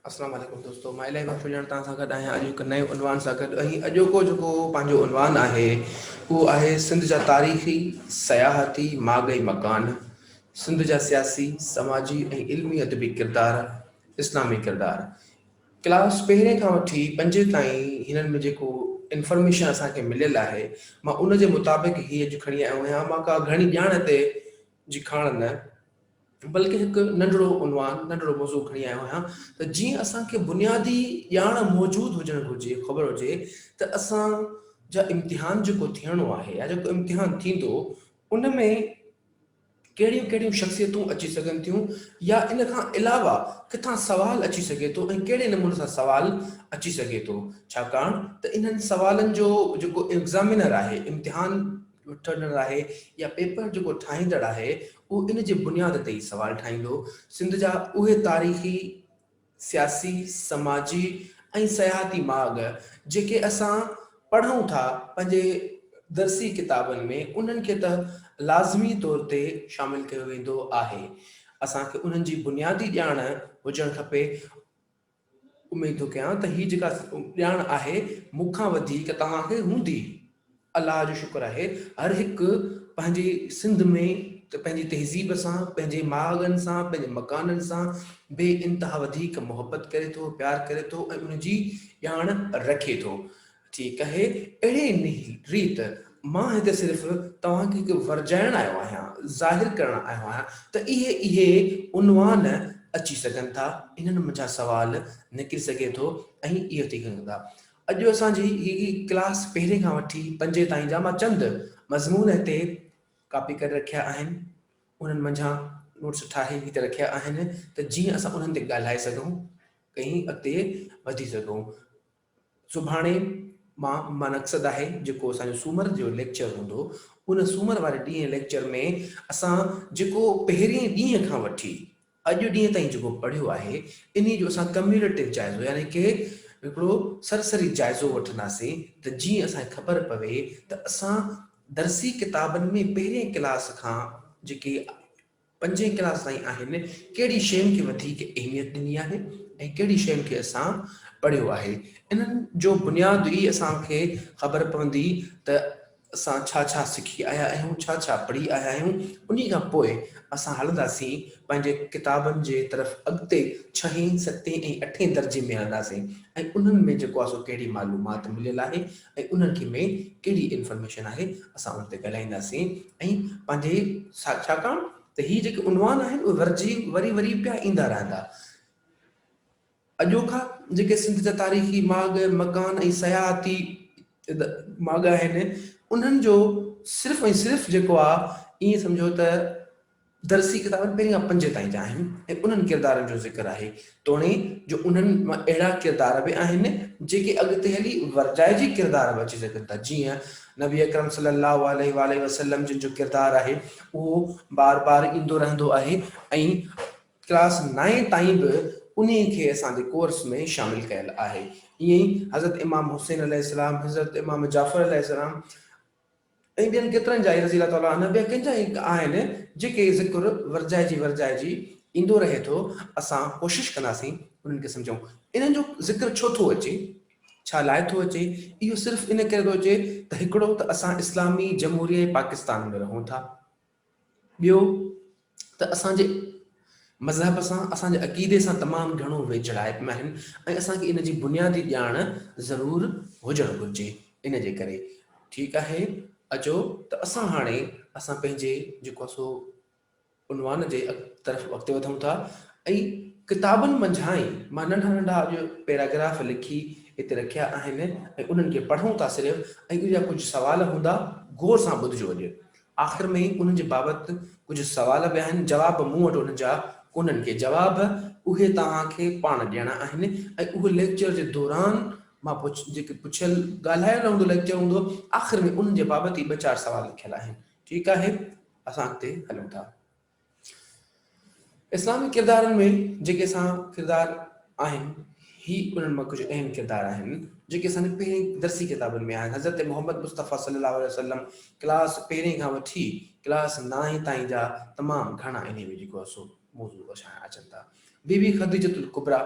اسلام عليڪم دوستو مان الاهي بخش پڄاڻ توهان سان گڏ آهيان اڄ هڪ نئين عنوان سان گڏ ۽ اڄوڪو جيڪو پنهنجو عنوان آهي اهو آهي سنڌ جا تاريخي سياحتي ماڳ ۽ مڪان سنڌ جا سياسي سماجي ۽ علمي ادبي ڪردار اسلامي ڪردار ڪلاس پهرين کان وٺي پنجين تائين هنن ۾ جيڪو انفارميشن اسان کي مليل آهي مان ان جي مطابق هي اڄ کڻي آيو آهيان مان ڪا گهڻي ڄاڻ هتي جي کاڻ نه بلڪه هڪ ننڍڙو عنوان، ننڍڙو موضوع کڻي آيو آهيان ته جيئن اسان کي بنيادي ڄاڻ موجود هجڻ گهرجي، خبر هجي ته اسان جا امتحان جيڪو ٿيڻو آهي يا جيڪو امتحان ٿيندو ان ۾ ڪهڙيون ڪهڙيون شخصيتون اچي سگهن ٿيون يا ان کان علاوه ڪٿان سوال اچي سگهي ٿو ۽ ڪهڙي نموني سان سوال اچي سگهي ٿو ڇاڪاڻ ته انهن سوالن جو جيڪو ايگزامينر آهي امتحان وٺندڙ آهي يا پيپر جيڪو ٺاهيندڙ آهي اهو ان جي بنياد تي ئي سوال ٺاهيندو. سنڌ جا اهي تاريخي، سياسي، سماجي ۽ سياحتي ماڳ جيڪي اسان پڙهون ٿا پنهنجي درسي ڪتابن ۾ انهن کي ته لازمي طور تي شامل ڪيو ويندو آهي. اسان کي انهن جي بنيادي ڄاڻ هجڻ کپي. اميد ٿو ڪيان ته هي جيڪا ڄاڻ آهي مون کان وڌيڪ توهان کي هوندي. الله جو شڪر آهي هر هڪ پنهنجي سنڌ ۾ پنهنجي تهذيب سان، پنهنجي ماڳن سان، پنهنجي مڪانن سان بي انتها وڌيڪ محبت ڪري ٿو، پيار ڪري ٿو ۽ ان جي ڄاڻ رکي ٿو. ٺيڪ آهي، اهڙي ريت مان هتي صرف توهان کي هڪ ورجائڻ آيو آهيان، ظاهر ڪرڻ آيو آهيان ته اهي اهي عنوان اچي سگهن ٿا، انهن منجهان سوال نڪري سگهي ٿو ۽ اهي ٿي سگهن ٿا. اڄ اسان جي هي ڪلاس پهرين کان وٺي پنجين تائين جا مان چند مضمون هتي ڪاپي ڪري رکيا آهن، انهن منجهان نوٽس ٺاهي هتي رکيا آهن ته جيئن اسان انهن تي ڳالهائي سگهون ۽ اڳتي وڌي سگهون. سڀاڻي مان منقصد آهي جيڪو اسان جو سومر جو ليڪچر هوندو ان سومر واري ڏينهن ليڪچر ۾ اسان جيڪو پهرين ڏينهن کان وٺي اڄ ڏينهن تائين جيڪو پڙهيو آهي انهي جو اسان ڪميوليٽو جائزو يعني ڪي هڪڙو سرسري جائزو وٺنداسين ته جيئن اسان کي خبر پوي ته اسان درسي ڪتابن ۾ پهرين ڪلاس کان جيڪي پنجين ڪلاس تائين آهن، ڪهڙي شين کي وڌيڪ اهميت ڏني آهي ۽ ڪهڙي شين کي اسان پڙهيو آهي. انهن جو بنياد ئي اسان کي خبر پوندي ته اسان ڇا ڇا سکي آيا آهيون، ڇا ڇا پڙهي آيا آهيون. انهي کان پوء اسان هلنداسين پنهنجي ڪتابن جي طرف اڳتي ڇهين، ستين ۽ اٺين درجي ۾ هلنداسين ۽ انهن ۾ جيڪو آهي سو ڪهڙي معلومات مليل آهي ۽ انهن کي ۾ ڪهڙي انفارميشن آهي اسان ان تي ڳالهائينداسين ۽ پنهنجي ڇاڪاڻ ته هي جيڪي عنوان آهن اهي ورجي وري وري پيا ايندا رهندا. اڄوڪا جيڪي سنڌ جا تاريخي ماڳ، مڪان ۽ سياحتي ماڳ آهن انهن جو صرف ۽ صرف جيڪو آهي ائين سمجهو ته درسي ڪتابن پهرين کان پنجين تائين جا آهن ۽ انهن ڪردارن جو ذڪر آهي، توڻي جو انهن مان اهڙا ڪردار به آهن، جيڪي اڳتي هلي ورجائجي ڪردار به اچي سگهن ٿا، جيئن نبي اڪرم صلي الله عليه واٰله وسلم جن جو ڪردار آهي، اهو بار بار ايندو رهندو آهي ۽ ڪلاس نائين تائين به انهي کي اسان جي ڪورس ۾ شامل ڪيل آهي. ائين ئي حضرت امام حسين عليه السلام، حضرت امام جعفر عليه السلام، ۽ ٻين ڪيترن جا ئي رضي الله تعالٰي عنه ٻيا ڪنهن جا ئي آهن جيڪي ذڪر ورجائجي ورجائجي ايندو رهي ٿو اسان ڪوشش ڪنداسين انهن کي سمجهون انهن جو ذڪر ڇو ٿو اچي ڇا لاء ٿو اچي اهو صرف ان ڪري ٿو اچي ته هڪڙو ته اسان اسلامي جمهوريه پاڪستان ۾ رهون ٿا ٻيو ته اسان جي مذهب سان اسان جي عقيدي سان تمام گهڻو ويجهڙائپ ۾ آهن ۽ اسان کي ان جي بنيادي ڄاڻ ضرور هجڻ گهرجي ان جي ڪري ٺيڪ آهي اچو ته اسان هاڻي اسان پنهنجي جيڪو سو عنوان جي طرف اڳتي وڌون ٿا ۽ ڪتابن منجهان ئي مان ننڍا ننڍا اڄ پيراگراف لکي هتي رکيا آهن ۽ انهن کي پڙهون ٿا صرف ۽ ان جا ڪجهه سوال هوندا غور سان ٻڌجو اڄ آخر ۾ انهن جي بابت ڪجهه سوال به آهن، جواب مون وٽ انهن جا ڪونهن ڪي جواب اهي توهان کي پاڻ ڏيڻا آهن ۽ اهي ليڪچر جي دوران مان پڇ جيڪي پڇيل ڳالهايل هوندو ليڪچر هوندو آخر ۾ انهن جي بابت ئي ٻه چار سوال لکيل آهن ٺيڪ آهي اسان اڳتي هلون ٿا. اسلامي ڪردارن ۾ جيڪي اسان ڪردار آهن هي انهن مان ڪجهه اهم ڪردار آهن جيڪي اسان جي پهرين درسي ڪتابن ۾ آهن حضرت محمد مصطفيٰ صلي الله عليه وسلم ڪلاس پهرين کان وٺي ڪلاس نائين تائين جا تمام گهڻا انهي ۾ جيڪو سو موضوع اچن ٿا بي بي خديجة الڪبريٰ.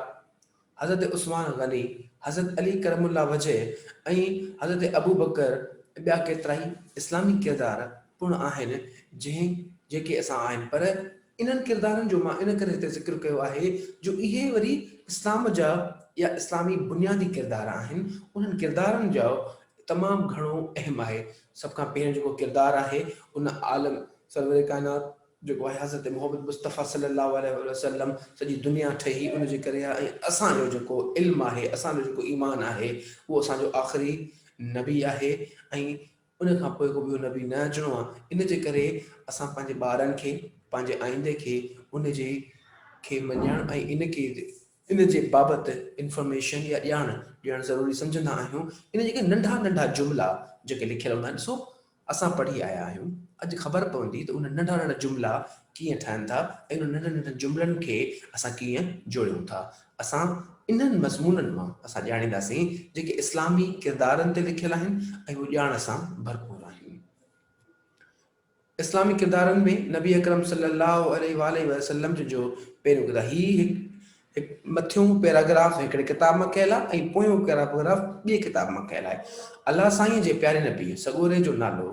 حضرت عثمان غني، حضرت علي ڪرم الله وجه ۽ حضرت ابوبڪر ۽ ٻيا ڪيترائي اسلامي ڪردار پڻ آهن جنهن جيڪي اسان آهن پر انهن ڪردارن جو مان ان ڪري هتي ذڪر ڪيو آهي جو اهي وري اسلام جا يا اسلامي بنيادي ڪردار آهن انهن ڪردارن جو تمام گهڻو اهم آهي سڀ کان پهريون جيڪو ڪردار آهي ان عالم سرور ڪائنات جيڪو آهي حضرت محمد مصطفيٰ صلي الله عليه وسلم سڄي دنيا ٺهي ان جي ڪري آهي ۽ اسان جو جيڪو علم آهي اسان جو جيڪو ايمان آهي اهو اسان جو آخري نبي آهي ۽ ان کان پوء ڪو ٻيو نبي نه اچڻو آهي ان جي ڪري اسان پنهنجي ٻارن کي پنهنجي آئيندي کي ان جي کي مڃڻ ۽ ان کي ان جي بابت انفارميشن يا ڄاڻ ڏيڻ ضروري سمجهندا آهيون ان جيڪي ننڍا ننڍا جملا جيڪي لکيل هوندا آهن ڏسو اسان پڙهي آيا آهيون، اڄ خبر پوندي ته انهن ننڍا ننڍا جملا ڪيئن ٺهن ٿا ۽ انهن ننڍن ننڍن جملن کي اسان ڪيئن جوڙيون ٿا. اسان انهن مضمونن مان اسان ڄاڻينداسين جيڪي اسلامي ڪردارن تي لکيل آهن ۽ هو ڄاڻ سان ڀرپور آهن. اسلامي ڪردارن ۾ نبي اڪرم صلي الله عليه واٰله وسلم جن جو پهريون ڪردار هي هڪ هڪ مٿيون پيراگراف هڪڙي ڪتاب مان ڪيل آهي ۽ پويون پيراگراف ٻئي ڪتاب مان ڪيل آهي. الله سائينء جي پياري نبي سڳوري جو نالو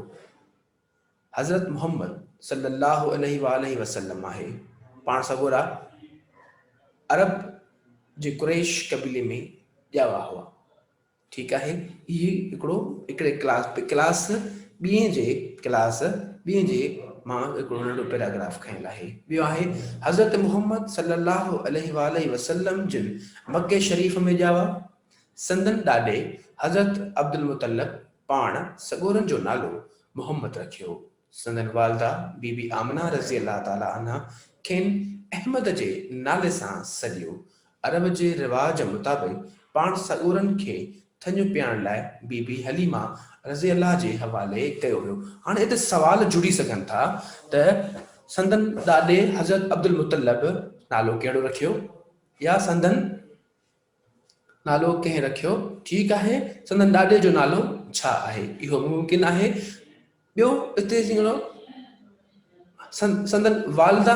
حضرت محمد صلي الله عليه واٰله وسلم آهي. پاڻ سڳورا عرب جي قريش قبيلي ۾ ڄاوا هئا. ٺيڪ آهي هي هڪڙو هڪڙي ڪلاس ڪلاس ٻين جي ڪلاس ٻين جي مان هڪڙو ننڍو پيراگراف کنيل آهي ٻيو آهي حضرت محمد صلي الله عليه واٰله وسلم جن مڪي شريف ۾ ڄاوا سندن ڏاڏي حضرت عبدالمطلب پاڻ سڳورن جو نالو محمد رکيو سندن والده بي بي آمنه رضي الله تعالٰي عنها کين احمد جي نالي سان سڏيو. عرب جي رواج مطابق پاڻ سڳورن کي ٿڃ پيئڻ لاء بي بي حليمه رضي الله جي حوالي ڪيو ويو. هاڻي هتي سوال جڙي سگهن ٿا ته سندن ڏاڏي حضرت عبدالمطلب نالو ڪهڙو رکيو يا سندن نالو ڪنهن رکيو؟ ٺيڪ آهي، سندن ڏاڏي جو نالو ڇا آهي؟ اهو به ممڪن آهي. ٻيو اتي هڪڙو سندن والده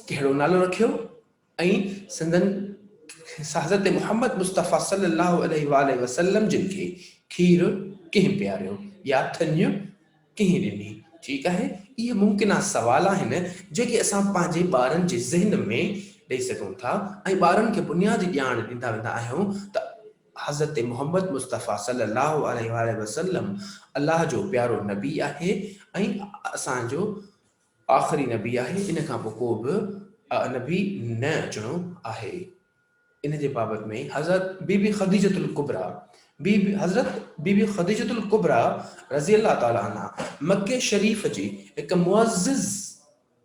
ڪهڙو نالو رکيو ۽ سندن حضرت محمد مصطفيٰ صلي الله عليه واٰله وسلم جن کي کير ڪنهن پياريو يا ٿڃ ڪنهن ڏني؟ ٺيڪ آهي، اهي ممڪنه سوال آهن جيڪي اسان پنهنجي ٻارن جي ذهن ۾ ڏئي سگهون ٿا ۽ ٻارن کي بنيادي ڄاڻ ڏيندا ويندا آهيون ته حضرت محمد مصطفيٰ صلي الله عليه واٰله وسلم الله جو پيارو نبي آهي ۽ اسان جو آخري نبي آهي ان کان پوء ڪو به نبي نه اچڻو آهي. ان جي بابت ۾ حضرت بي بي خديجة الڪبريٰ بي بي حضرت بي بي خديجة الڪبريٰ رضي الله تعالٰي عنها مڪي شريف جي هڪ معزز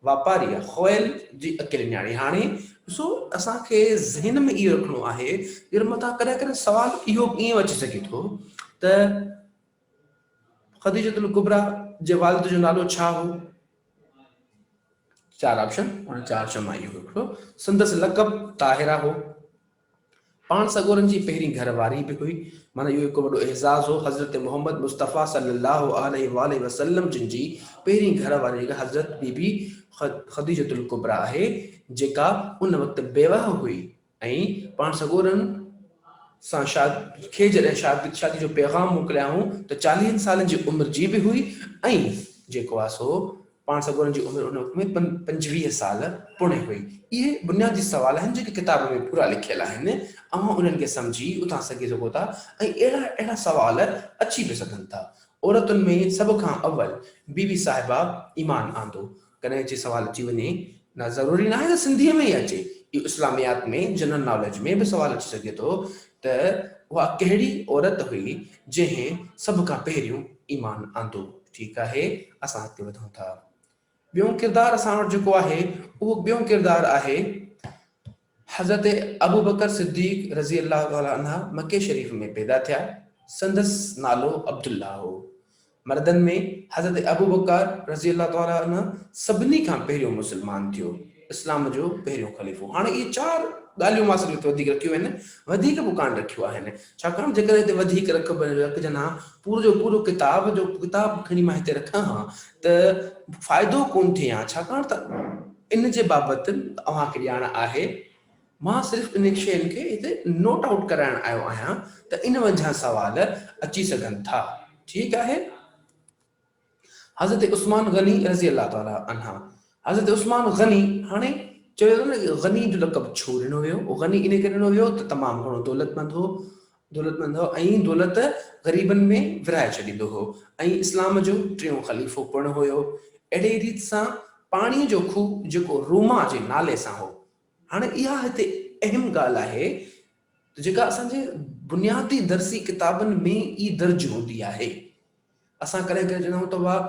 واپاريء خويل جي اڪيلي نياڻي هاڻي ڏسو اسان کي ذهن ۾ اهو رکڻو آهي جو متان ڪڏهن ڪڏهن سوال اهو به ائين اچي سگهي ٿو ته خديجة الڪبريٰ جي والد جو نالو ڇا هو؟ چار آپشن ان چار آپشن مان اهو هڪڙو سندس لقب طاهره هو پاڻ سڳورن جي پهرين گهر واري به هئي معنی اهو هڪ وڏو اعزاز هو حضرت محمد مصطفيٰ صلي الله عليه واٰله وسلم جن جي پهرين گهر واري جيڪا حضرت بي بي خديجة الڪبريٰ آهي جيڪا ان وقت بيوه هئي ۽ پاڻ سڳورن سان شاد کي جڏهن شاد شادي جو پيغام موڪليائون ته چاليهن سالن جي عمر جي به هئي ۽ جيڪو آهي سو پاڻ سڳورن جي عمر ان وقت ۾ 25 سال پڻ هئي. اهي بنيادي سوال آهن جيڪي ڪتاب ۾ پورا لکيل آهن. اوهان انهن کي سمجهي اتان سگهي سگهو ٿا ۽ اهڙا اهڙا سوال اچي به سگهن ٿا. عورتن ۾ سڀ کان اول بي بي صاحبه ايمان آندو. ڪڏهن اچي سوال اچي وڃي نه ضروري ناهي ته سنڌيء ۾ ئي اچي، اهو اسلاميات ۾ جنرل ناليج ۾ به سوال اچي سگهي ٿو ته اها ڪهڙي عورت هئي جنهن سڀ کان پهريون ايمان آندو. ٺيڪ آهي اسان اڳتي وڌون ٿا. ٻيون ڪردار اسان وٽ جيڪو آهي اهو ٻيون ڪردار آهي حضرت ابوبڪر صديق رضي الله تعالٰي عنه مڪي شريف ۾ پيدا ٿيا سندس نالو عبدالله هو. مردن ۾ حضرت ابوبڪر رضي الله تعالٰي عنه سڀني کان پهريون مسلمان ٿيو، اسلام جو پهريون خليفو. هاڻي اهي چار ڳالهيون مان صرف هتي وڌيڪ رکيون آهن، وڌيڪ به ڪانه رکيون آهن، ڇاڪاڻ جيڪڏهن هتي وڌيڪ رکجن ها، پورو جو پورو ڪتاب جو ڪتاب کڻي مان هتي رکان ها ته فائدو ڪونه ٿئي ها، ڇاڪاڻ ته ان جي بابت اوهان کي ڄاڻ آهي. مان صرف انهن شين کي هتي نوٽ آئوٽ ڪرائڻ آيو آهيان ته ان منجهان سوال اچي سگهن ٿا. ٺيڪ آهي. حضرت عثمان غني رضي الله تعالٰي عنه، حضرت عثمان غني، هاڻي چيو ويو نه غني جو لقب ڇو ڏنو ويو؟ غني انهي ڪري ڏنو ويو ته تمام گهڻو دولتمند هو، دولتمند هو ۽ دولت غريبن ۾ ورهائي ڇڏيندو هو ۽ اسلام جو ٽيون خليفو پڻ هيو. اهڙي ريت سان پاڻي جو کوهه جيڪو روما جي نالي سان هو. هاڻي اها هتي اهم ڳالهه آهي ته جيڪا اسان جي بنيادي درسي ڪتابن ۾ ئي درج هوندي آهي. اسان ڪڏهن ڪڏهن چوندا آهيون ته واهه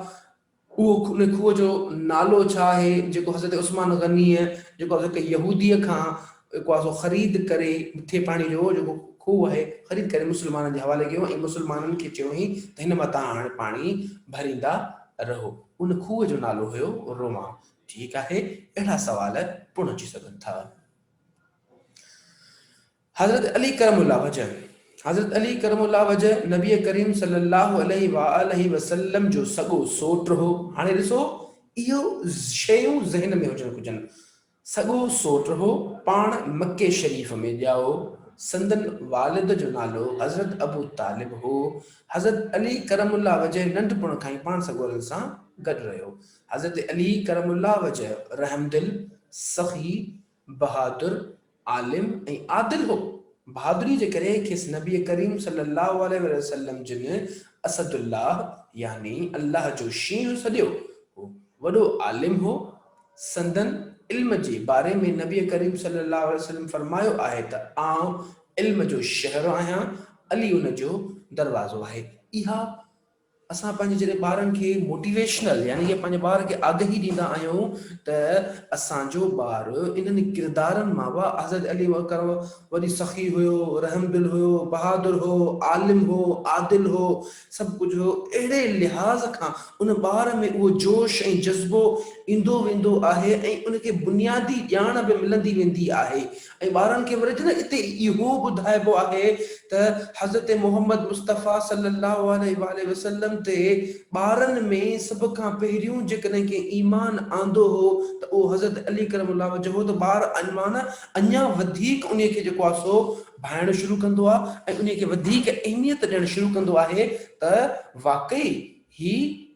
اهو ان کوهه جو نالو ڇا آهي جيڪو حضرت عثمان غنيء جيڪو هڪ يهوديء کان جيڪو آهي سو خريد ڪري مٺي پاڻي جو جيڪو کوهه آهي خريد ڪري مسلمانن جي حوالي ڪيو ۽ مسلمانن کي چيو هئين ته هن مان توهان هاڻي پاڻي ڀريندا رهو ان کوهه جو نالو هيو روما ٺيڪ آهي اهڙا سوال پڻ اچي سگهن ٿا. حضرت علي ڪرم الله وجه، حضرت علي ڪرم الله وجه نبي ڪريم صلي الله عليه واٰله وسلم جو سڳو سوٽ هو. هاڻي ڏسو اهو شيون ذهن ۾ هجڻ گهرجن. سڳو سوٽ هو، پاڻ مڪي شريف ۾ ڄائو. سندن والد جو نالو حضرت ابو طالب هو. حضرت علي ڪرم الله وجه ننڍپڻ کان ئي پاڻ سڳورن سان گڏ رهيو. حضرت علي ڪرم الله وجه رحمدل، سخي، بهادر، عالم ۽ عادل هو. بهادريء جي ڪري کيس نبي ڪريم صلي الله عليه وسلم جن اسد الله يعني الله جو شينهن سڏيو هو. وڏو عالم هو. سندن علم جي باري ۾ نبي ڪريم صلي الله عليه وسلم فرمايو آهي ته آئون علم جو شهر آهيان، علي ان جو دروازو آهي. اها اسان پنهنجي جڏهن ٻارن کي موٽيويشنل يعني ڪي پنهنجي ٻار کي آگهي ڏيندا آهيون ته اسان جو ٻار انهن ڪردارن مان واهه حضرت علي ڪرم وڏي سخي هيو، رحم دل هيو، بهادر هو، عالم هو، عادل هو، سڀ ڪجهه هيو اهڙي لحاظ کان ان ٻار ۾ اهو جوش ۽ جذبو ايندو ويندو آهي ۽ ان کي بنيادي ڄاڻ به ملندي ويندي آهي ۽ ٻارن کي وري نه اتي اهو ٻڌائبو آهي ته حضرت محمد مصطفيٰ صلي الله عليه واٰله وسلم تي ٻارن ۾ سڀ کان پهريون جيڪڏهن ڪنهن ايمان آندو هو ته اهو حضرت علي ڪرم الله وجهه هو ته ٻار ايمان اڃا وڌيڪ انهي کي جيڪو آهي سو ڀائڻ شروع ڪندو آهي ۽ انهي کي وڌيڪ اهميت ڏيڻ شروع ڪندو آهي ته واقعي هي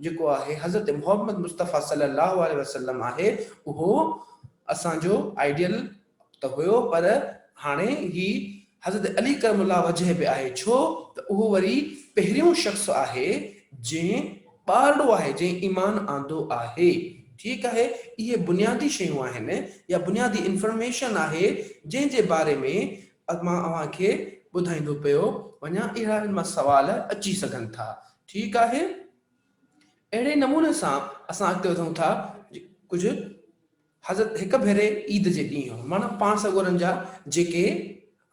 جيڪو آهي حضرت محمد مصطفيٰ صلي الله عليه وسلم آهي اهو اسان جو آئيڊيل ته هيو پر هاڻي هي حضرت علي ڪرم الله وجهه به آهي ڇو ته اهو وري پهريون شخص آهي جنهن ٻارڙو آهي جنهن ايمان آندو آهي ٺيڪ آهي اهي بنيادي شيون آهن يا بنيادي انفرميشن آهي جنهن جي باري ۾ مان اوهان کي ٻڌائيندو پيو وڃان اهڙا ان مان سوال اچي سگهن ٿا ٺيڪ آهي اهڙي نموني سان اسان اڳتي وڌون ٿا ڪجهه حضرت هڪ ڀيري عيد جي ڏينهن معنيٰ پاڻ سڳورن جا جيڪي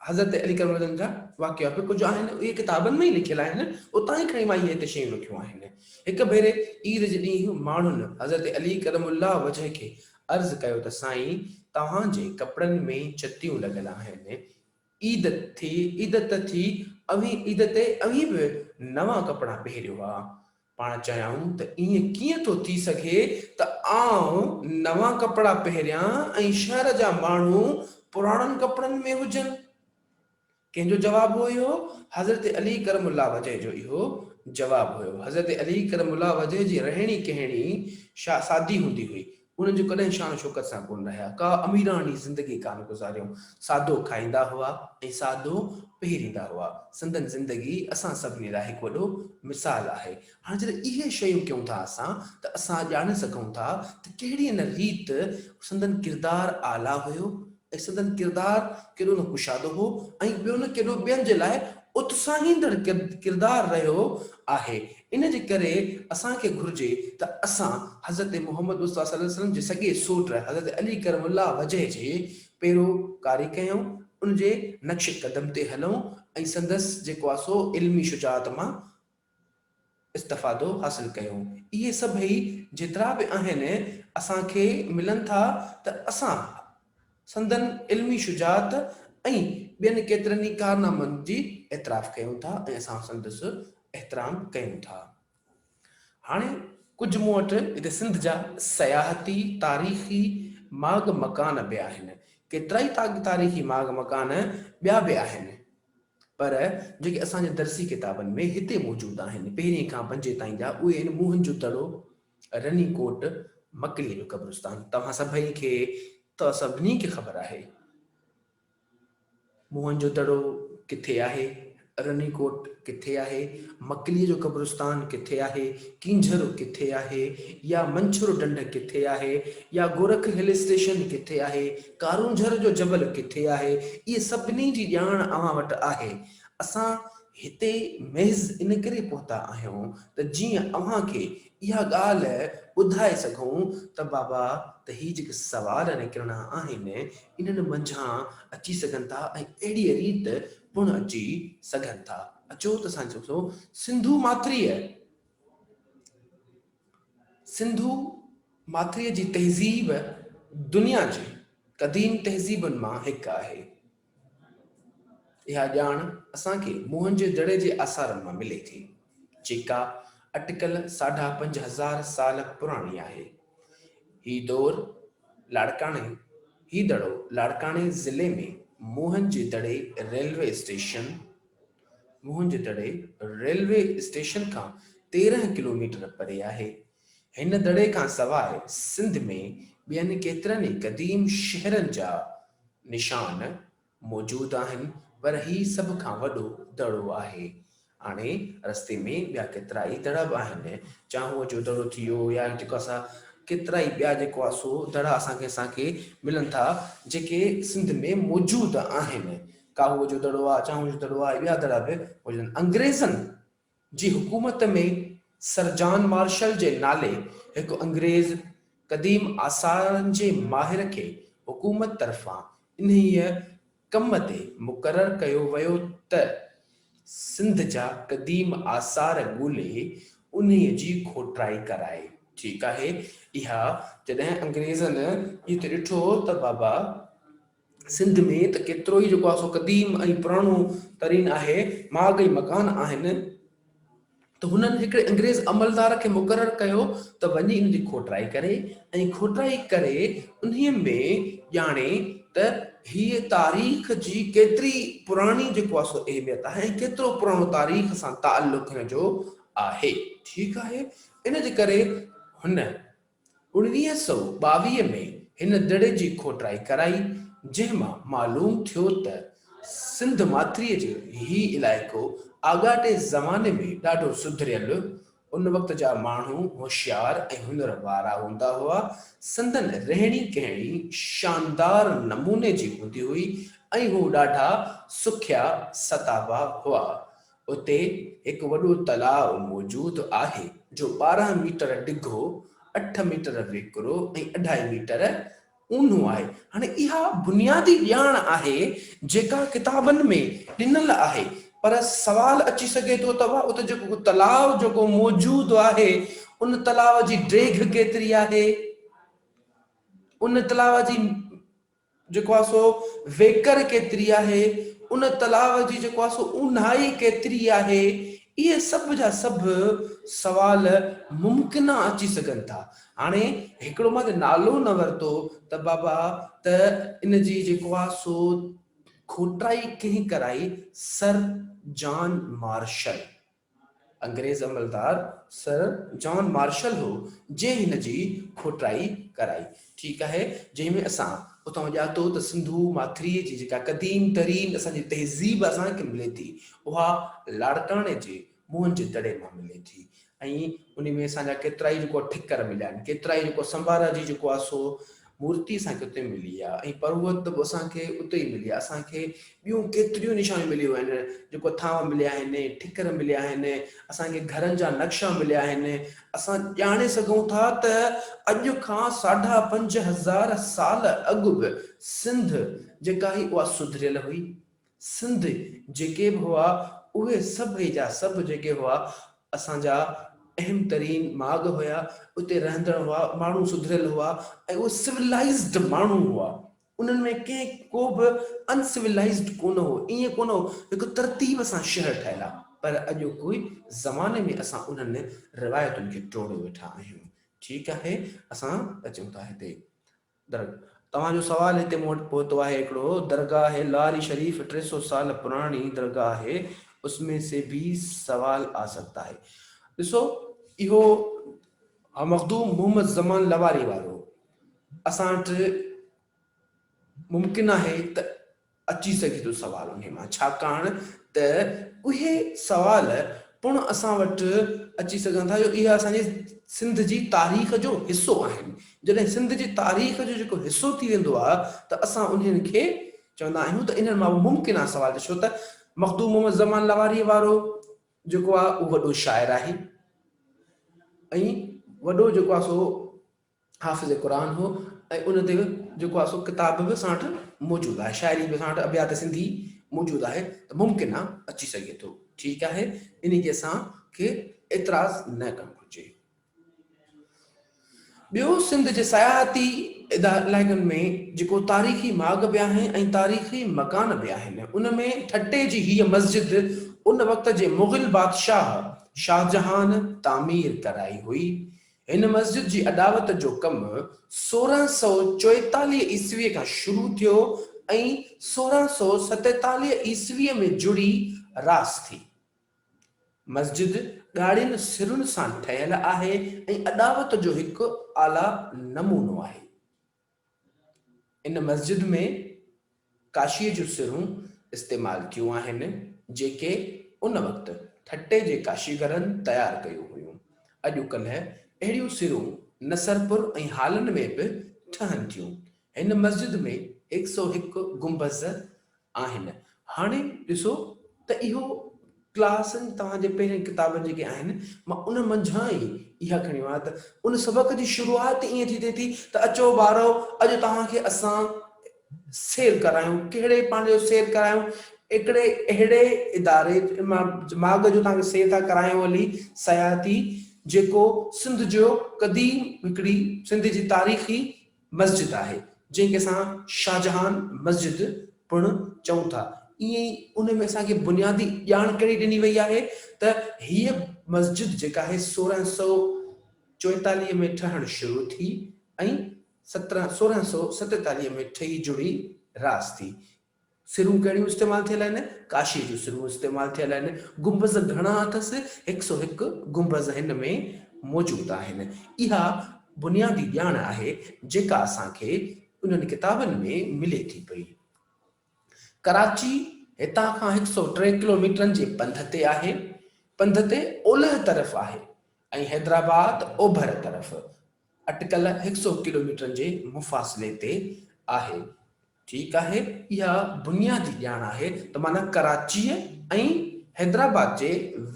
حضرت علي ڪرم الله جا واقعا به ڪجهه آهن اهي ڪتابن ۾ ئي لکيل آهن اتان ئي کڻي مان اهي هتي شيون رکيون آهن هڪ ڀيري عيد جي ڏينهن ماڻهن حضرت علي ڪرم الله وجه کي عرض ڪيو ته سائين توهان جي ڪپڙن ۾ چتيون لڳل آهن عيد ٿي عيد ته ٿي اوهين عيد تي اوهين به نوان ڪپڙا پهريو ها. پاڻ چيائون ته ائين ڪيئن ٿو ٿي سگهي ته آئون نوان ڪپڙا پهريان ۽ شهر جا ماڻهو پراڻن ڪپڙن ۾ هجن. ڪنهن جو جواب هو اهو؟ حضرت علي ڪرم الله وجه جو اهو جواب هيو. حضرت علي ڪرم الله وجه جي رهڻي ڪهڻي سادي هوندي هئي. انهن جو ڪڏهن شان و شوڪت سان ڪونه رهيا، ڪا اميراڻي زندگي ڪانه گذاريائون، سادو کائيندا هئا ۽ سادو پهريندا هئا، سندن زندگي اسان سڀني لاء هڪ وڏو مثال آهي. هاڻي جڏهن اهي شيون ڪيون ٿا اسان ته اسان ڄاڻي سگهون ٿا ته ڪهڙيء نه ريت سندن ڪردار اعليٰ هيو ۽ سندن ڪردار ڪيڏو نه ڪشادو هو ۽ ٻيو نه ڪيڏو ٻين جي لاء اتساهيندڙ ڪردار رهيو آهي. ان جي ڪري اسان کي گهرجي ته اسان حضرت محمد مصطفيٰ صلي الله عليه وسلم جي سڳي سوٽ حضرت علي ڪرم الله وجه جي پيروڪاري ڪيون، ان جي نقش قدم تي هلون ۽ سندس جيڪو آهي سو علمي شجاعت مان استفادو حاصل ڪيون. اهي سڀئي جيترا به آهن اسان کي ملن ٿا ته اسان سندن علمي شجاعت ۽ ٻين ڪيترن ئي ڪارنامن جي اعتراف ڪيون ٿا ۽ اسان سندس احترام ڪيون ٿا. هاڻي ڪجهه مون وٽ هتي سنڌ جا سياحتي تاريخي ماڳ مڪان به آهن. ڪيترائي تاريخي ماڳ مڪان ٻيا به آهن، پر جيڪي اسان جي درسي ڪتابن ۾ هتي موجود آهن، پهرين کان پنجين تائين جا، اهي آهن موهن جو دڙو، رني ڪوٽ، مڪليء جو قبرستان. توهان سڀئي کي ته سڀني کي خبر آهي. موهن جو دڙو ڪٿي آهي؟ رني ڪوٽ ڪٿي آهي؟ مڪليء جو قبرستان ڪٿي آهي؟ ڪينجهر ڪٿي آهي؟ يا منڇر ڍنڍ ڪٿي آهي؟ يا گورک هل اسٽيشن ڪٿي آهي؟ ڪارونجهر جو جبل ڪٿي آهي؟ اهي سڀني جي ڄاڻ اوهان وٽ آهي. اسان هتي محض ان ڪري پهتا آهيون ته جيئن اوهان کي اها ڳالهه ٻڌائي سگهون ته بابا ته هي جيڪي سوال نڪرڻا آهن انهن منجهان اچي سگهن ٿا ۽ اهڙيء ريت پڻ اچي سگهن ٿا. اچو ته اسان ڏسون سنڌو ماٿريء سنڌو ماٿريء جي تهذيب دنيا جي قديم تهذيبن مان هڪ آهي. اها ڄاڻ اسان کي موهن جي دڙي جي آثارن مان ملي ٿي، جيڪا اٽڪل ساڍا 5000 سال پراڻي آهي. هي دور لاڙڪاڻي هي دڙو لاڙڪاڻي ضلعي ۾ موهن جي دڙي ريلوي اسٽيشن موهن جي دڙي ريلوي اسٽيشن کان 13 ڪلوميٽر پري آهي. هن دڙي کان سواء سنڌ ۾ ٻين ڪيترن ئي قديم شهرن جا نشان موجود آهن پر هي سڀ کان وڏو دڙو آهي. هاڻي رستي ۾ ٻيا ڪيترائي دڙا به آهن. چانهوء جو دڙو ٿي ويو يا جيڪو اسان ڪيترائي ٻيا جيڪو آهي سو دڙا اسان کي اسان کي ملن ٿا جيڪي سنڌ ۾ موجود آهن. ڪاهوء جو دڙو آهي، چانهوء جو دڙو آهي ٻيا دڙا به موجود آهن. انگريزن جي حڪومت ۾ سر جان مارشل جي نالي هڪ انگريز قديم آثارن جي ماهر کي حڪومت طرفان انهيء ڪم تي مقرر ڪيو ويو ته سنڌ جا قديم آثار ڳولي انهيء جي کوٽرائي ڪرائي. ٺيڪ آهي، اها جڏهن انگريزن اهو ته ڏٺو ته بابا! سنڌ ۾ ته ڪيترو ئي جيڪو آهي سو قديم ۽ پراڻو ترين آهي، ماڳ ۽ مڪان آهن ته هنن هڪڙي انگريز عملدار کي مقرر ڪيو ته وڃي ان جي کوٽرائي ڪري ۽ کوٽرائي ڪري انهيء ۾ ڄاڻي ته هيء تاريخ جي ڪيتري پراڻي جيڪو آهي سو اهميت آهي ۽ ڪيترو پراڻو تاريخ سان تعلق هن جو آهي. ٺيڪ آهي ان جي ڪري هن 1922 ۾ هن دڙي جي کوٽرائي ڪرائي، جنهن مان معلوم ٿيو ته سنڌ ماٿريء جو هي علائقو آڳاٽي زماني ۾ ڏاڍو سڌريل، ان وقت جا ماڻهو هوشيار ۽ هنر وارا هوندا هئا، سندن رهڻي ڪهڻي شاندار نموني جي هوندي هئي ۽ هو ڏاڍا سکيا ستابا هئا. اتي هڪ وڏو تلاء موجود آهي، جو 12 ميٽر ڊگهو، اٺ ميٽر ويڪرو ۽ اڍائي ميٽر اونهو آهي. هاڻي اها بنيادي ڄاڻ آهي، جيڪا ڪتابن ۾ ڏنل آهي، پر سوال اچي سگهي ٿو ته اتي جيڪو تلاء جيڪو موجود آهي، ان تلاء جي ڊيگهه ڪيتري آهي؟ ان تلاء جي جيڪو آهي سو ويڪر ڪيتري آهي، ان تلاء جي جيڪو آهي سو اونهائي ڪيتري آهي، اهي سڀ جا سڀ سوال ممڪنه اچي سگهن ٿا. هاڻي هڪڙو مان ته نالو نه ورتو ته بابا ته ان جي جيڪو آهي سو کوٽائي ڪنهن ڪرائي سر جان مارشل. انگريز عملدار سر جان مارشل هو، جنهن هن جي کوٽرائي ڪرائي. ٺيڪ آهي، جنهن ۾ اسان اتان ڄاتو ته سنڌو ماٿريء جي جيڪا قديم ترين اسان جي تهذيب اسان کي ملي ٿي، اها لاڙڪاڻي جي موهن جي دڙي مان ملي ٿي ۽ ان ۾ اسان جا ڪيترائي جيڪو ٺڪر مليا آهن، ڪيترائي جيڪو سمبارا جي جيڪو آهي سو مورتي اسان کي اتي ملي آهي ۽ پروهت به اسان کي اتي ئي ملي آهي. اسان کي ٻيون ڪيتريون نشانيون مليون آهن، جيڪو ٿانو مليا آهن، ٺڪر مليا آهن، اسان کي گهرن جا نقشا مليا آهن. اسان ڄاڻي سگهون ٿا ته اڄ کان ساڍا 5000 سال اڳ به سنڌ جيڪا هئي اها سڌريل هئي. سنڌ جيڪي به هئا اهي سڀئي جا سڀ جيڪي هئا اسان جا اهم ترين ماڳ هيا، اتي رهندڙ هئا، ماڻهو سڌريل هئا ۽ اهي سولائيزڊ ماڻهو هئا، انهن ۾ ڪنهن ڪو به ان سولائيزڊ ڪونه هو، ائين ڪونه هو، هڪ ترتيب سان شهر ٺهيل آ، پر اڄوڪي زماني ۾ اسان انهن روايتن کي ٽوڙيو ويٺا آهيون. ٺيڪ آهي، اسان اچون ٿا هتي. درگ. توهان جو سوال هتي مون وٽ پهتو آهي هڪڙو درگاهه لاري شريف 300 سال پراڻي درگاهه آهي اس ۾ سي ڀي سوال آ سگتا هي. ڏسو اهو مخدوم محمد زمان لواري وارو اسان وٽ ممڪن آهي ته اچي سگهي ٿو سوال انهي مان ڇاڪاڻ ته اهي سوال پڻ اسان وٽ اچي سگهن ٿا جو اهي اسان جي سنڌ جي تاريخ جو حصو آهن جڏهن سنڌ جي تاريخ جو جيڪو حصو ٿي ويندو آهي ته اسان انهن کي چوندا آهيون ته انهن مان به ممڪن آهي سوال ڇو ته مخدوم محمد زمان لواري وارو جيڪو آهي اهو وڏو شاعر آهي ۽ وڏو جيڪو آهي سو حافظ قرآن هو ۽ ان تي جيڪو آهي سو ڪتاب به اسان وٽ موجود آهي شاعري به اسان وٽ ابيات سنڌي موجود آهي ته ممڪن آهي اچي سگهي ٿو ٺيڪ آهي ان کي اسان کي اعتراض نه ڪرڻ گهرجي. ٻيو سنڌ جي سياحتي علائقن ۾ جيڪو تاريخي ماڳ به آهن ۽ تاريخي مڪان به آهن ان ۾ ٺٽي جي هيء مسجد ان وقت جي مغل بادشاهه شاهجهان تعمير ڪرائي هئي هن مسجد جي اڏاوت جو ڪم 1644 عيسويء کان شروع ٿيو ۽ 1647 عيسويء ۾ جڙي راس ٿي. مسجد ڳاڙهين سرن سان ٺهيل آهي ۽ اڏاوت جو هڪ اعليٰ نمونو آهي. ان مسجد ۾ ڪاشيء جون سرون استعمال ٿيون آهن، جيڪي ان وقت ٺٽي جي ڪاشيگرن تيار ڪيون هيون. اڄڪلهه اهڙيون سرون نصرپور ۽ هالن ۾ به ٺهن ٿيون. هن مسجد ۾ هڪ سئو هڪ گنبذ آهن. هاڻي ڏسو ته اهو ڪلاسن توهان جي پهرين ڪتابن جيڪي آهن مان ان منجهان ئي اها کڻي آيو آهيان ته ان سبق جي شروعات ائين ٿي ٿئي ٿي ته اچو ٻارو اڄ توهان کي اسان سير ڪرايون ڪهڙي پنهنجو سير ڪرايون هڪڙي اهڙي اداري ماڳ جو توهان کي سير ٿا ڪرايون هلي سياحتي جيڪو سنڌ جو قديم هڪڙي سنڌ جي تاريخي مسجد آهي، جنهن کي اسان شاهجهان مسجد پڻ چئون ٿا. ائين ئي ان ۾ اسان کي بنيادي ڄاڻ ڪهڙي ڏني وئي آهي ته هيء مسجد جيڪا آهي 1644 ۾ ٺهڻ شروع ٿي ۽ 1647 ۾ ٺهي جڙي راس ٿي. سرون ڪهڙيون استعمال ٿيل آهن؟ ڪاشيء جون سرون استعمال ٿيل آهن. گنبذ گهڻا اٿس؟ هڪ سئو هڪ گنبذ هن ۾ موجود آهن. اها بنيادي ڄاڻ آهي جيڪا اسان کي انهن ڪتابن ۾ ملي ٿي پئي. ڪراچي هتان کان هڪ سئو ٽي ڪلوميٽرن جي پنڌ تي آهي. پنڌ تي اولهه طرف آهي ۽ حيدرآباد اوڀر طرف اٽڪل هڪ سئو ڪلوميٽرن جي مفاصلي تي آهي. ٺيڪ آهي، اها بنيادي ڄاڻ آهي ته معنيٰ ڪراچيء ۽ حيدرآباد جي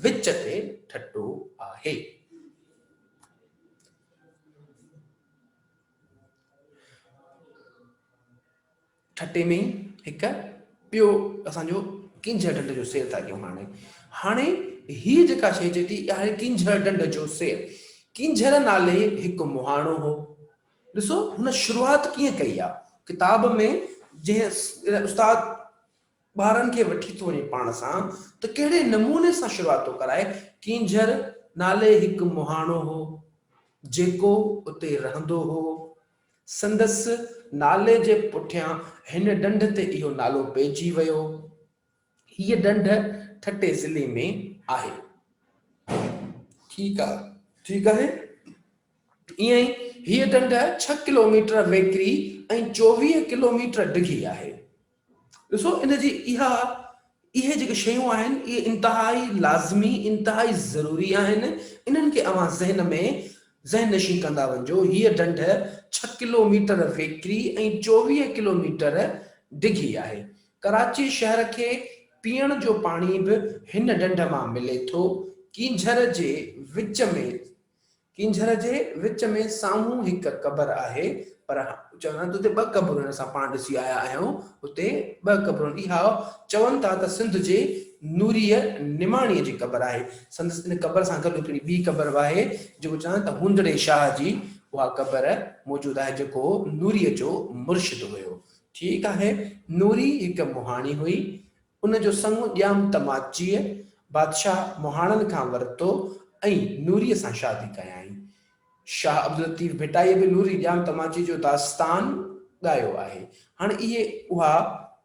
وچ تي ٺٽو آهي. ٺٽي ۾ ئي هڪ ٻيو اسان جو ڪينجهر ڍنڍ جو سير ٿا ڪيون هاڻي. هاڻي هيء جيڪا شيء اچي ٿي اها آهي ڪينجهر ڍنڍ جو سير. ڪينجهر نالي هڪ مهاڻو هو. ڏسو هن شروعات ڪيئن ڪئي آ ڪتاب ۾ جنهن استاد ٻارن کي وٺي ٿو وڃي پاڻ سان ته ڪهڙي نموني سان شروعات ٿو ڪرائي ڪينجهر نالي هڪ مهاڻو هو جيڪو اتي رهندو هو سندس نالي جي پٺيان هن ڍنڍ تي اهو نالو پئجي ويو هيء ڍنڍ ٺٽي ضلعي ۾ آهي. ٺيڪ آ ٺيڪ آهي. ائين ئي هيء ڍنڍ ڇهه ڪلوميٽر ويڪري ۽ 24 ڪلوميٽر ڊگهي آهي. ڏسو ان جي اها اهي جيڪي شيون آهن اهي انتهائي لازمي انتهائي ضروري آهن انهن کي اوهان ذهن ۾ ذهن نشين ڪندا وڃجو. هيء ڍنڍ ڇهه ڪلوميٽر ويڪري ۽ 24 ڪلوميٽر ڊگهي آهي. ڪراچي شهر کي پيئڻ جو پاڻي به هن ڍنڍ مان ملي ٿو. ڪينجهر جي وچ ۾ ڪينجهر جي وچ ۾ سامهون هڪ قبر آهي پر چون ٿا ته اتي ٻه قبرون آهن اسان پاڻ ڏسي آيا آهيون اتي ٻه قبرون اها چون ٿا ته سنڌ جي نوريء نماڻيء جي قبر آهي سندس ان قبر سان گڏ هڪڙي ٻي قبر به آهي جيڪو چون ٿا هوندڙي شاهه جي اها قبر موجود آهي جيڪو نوريء جو مرشد هيو ٺيڪ آهي، نوري هڪ مهاڻي هئي. ان جو سڱ ڄام تماچيء بادشاهه مهاڻن کان ورتو ۽ نوريء سان شادي ڪيائين. شاهه عبداللطيف ڀٽائيء به نوري ڄام تماچيء جو داستان ڳايو آهي. هاڻي اهي اها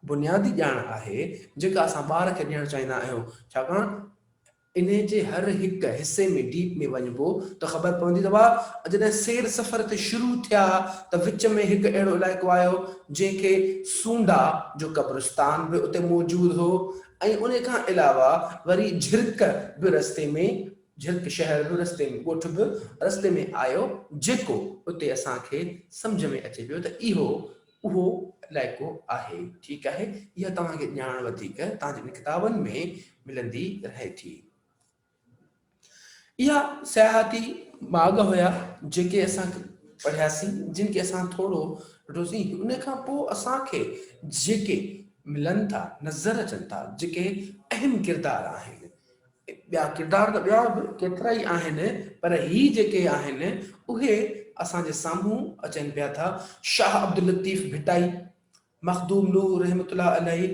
بنيادي ڄاڻ آهي جيڪا اسان ٻار کي ڏيڻ چاهيندا آهيون ڇاڪاڻ انهي جي هر هڪ حصي ۾ ڊيپ ۾ وڃبو ته خبر پوندي ته واهه جڏهن سير سفر تي شروع ٿيا ته وچ ۾ هڪ اهڙو علائقو آيو جنهن کي سونڊا جو قبرستان به اتي موجود هو ۽ انهي کان علاوه وري جھرڪ به رستي ۾ جھرڪ شهر به رستي ۾ ڳوٺ به رستي ۾ آيو جيڪو اتي اسان کي سمجهه ۾ اچي پيو ته اهو اهو علائقو آهي. ٺيڪ آهي اها توهان کي ڄاڻ وڌيڪ توهان جي ڪتابن ۾ ملندي رهي ٿي. اها سياحتي ماڳ هيا جيڪي اسان پڙهياسين جن کي اسان ٿورو ڏٺوسين ان کان پوء اسان کي جيڪي ملن ٿا نظر اچن ٿا جيڪي اهم ڪردار آهن ٻيا ڪردار ته ٻيا به ڪيترا ئي آهن پر هي جيڪي آهن اهي اسان جي سامهون اچن پيا ٿا شاهه عبداللطيف ڀٽائي، مخدوم نوح رحمة الله عليه،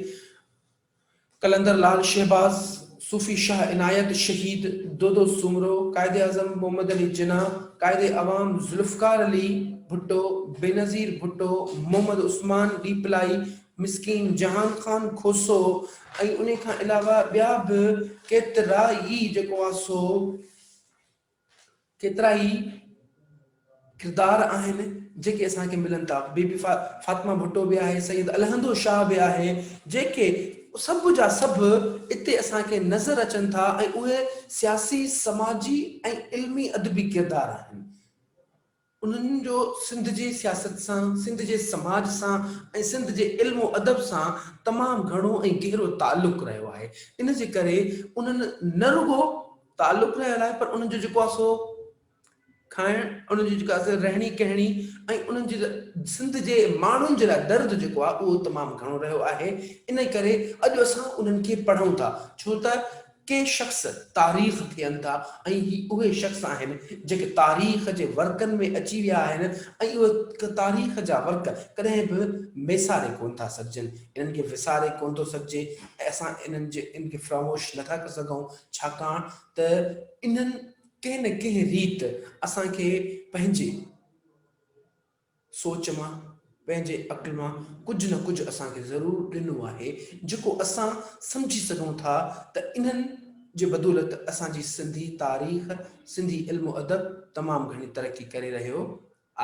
قلندر لعل شهباز، صوفي شاهه عنايت شهيد، دودو سومرو، قائد اعظم محمد علي جناح، قائد عوام ذوالفقار علي ڀٽو، بينظير ڀٽو، محمد عثمان ڏيپلائي، مسڪين جهان خان کوسو ۽ انهي کان علاوه ٻيا به ڪيترا ئي جيڪو آ سو ڪيترا ئي ڪردار آهن جيڪي اسان کي ملن ٿا بي بي فاطمه ڀٽو به آهي سيد الهندو شاهه به آهي جيڪي سڀ جا سڀ اتي اسان کي نظر اچن ٿا ۽ اهي سياسي سماجي ۽ علمي ادبي ڪردار آهن انهن جو سنڌ جي سياست سان، سنڌ جي سماج سان ۽ سنڌ جي علم و ادب سان تمام گهڻو ۽ گهرو تعلق رهيو آهي. ان جي ڪري انهن نه رڳو تعلق رهيل آهي پر انهن جو جيڪو آهي سو کائڻ، انهن جي جيڪا آهي رهڻي ڪهڻي ۽ انهن جي سنڌ جي ماڻهن جي لاء درد جيڪو آهي اهو تمام گهڻو رهيو آهي. ان ڪري اڄ اسان انهن کي پڙهون ٿا ڇو ته ڪي شخص تاريخ ٿين ٿا ۽ هي اهي شخص آهن جيڪي تاريخ جي ورقن ۾ اچي ويا آهن ۽ اهي تاريخ جا ورق ڪڏهن به ميساري ڪونه ٿا سگهجن، انهن کي وساري ڪونه ٿو سگهجي ۽ اسان انهن جي انهن کي فراموش نٿا ڪري سگهون ڇاڪاڻ ته انهن ڪنهن نه ڪنهن ريت اسان کي پنهنجي. سوچ مان، پنهنجي عقل مان ڪجهه نه ڪجهه اسان کي ضرور ڏنو آهي، جيڪو اسان سمجهي سگهون ٿا ته انهن جي بدولت اسان جي سنڌي تاريخ، سنڌي علم و ادب تمام گهڻي ترقي ڪري رهيو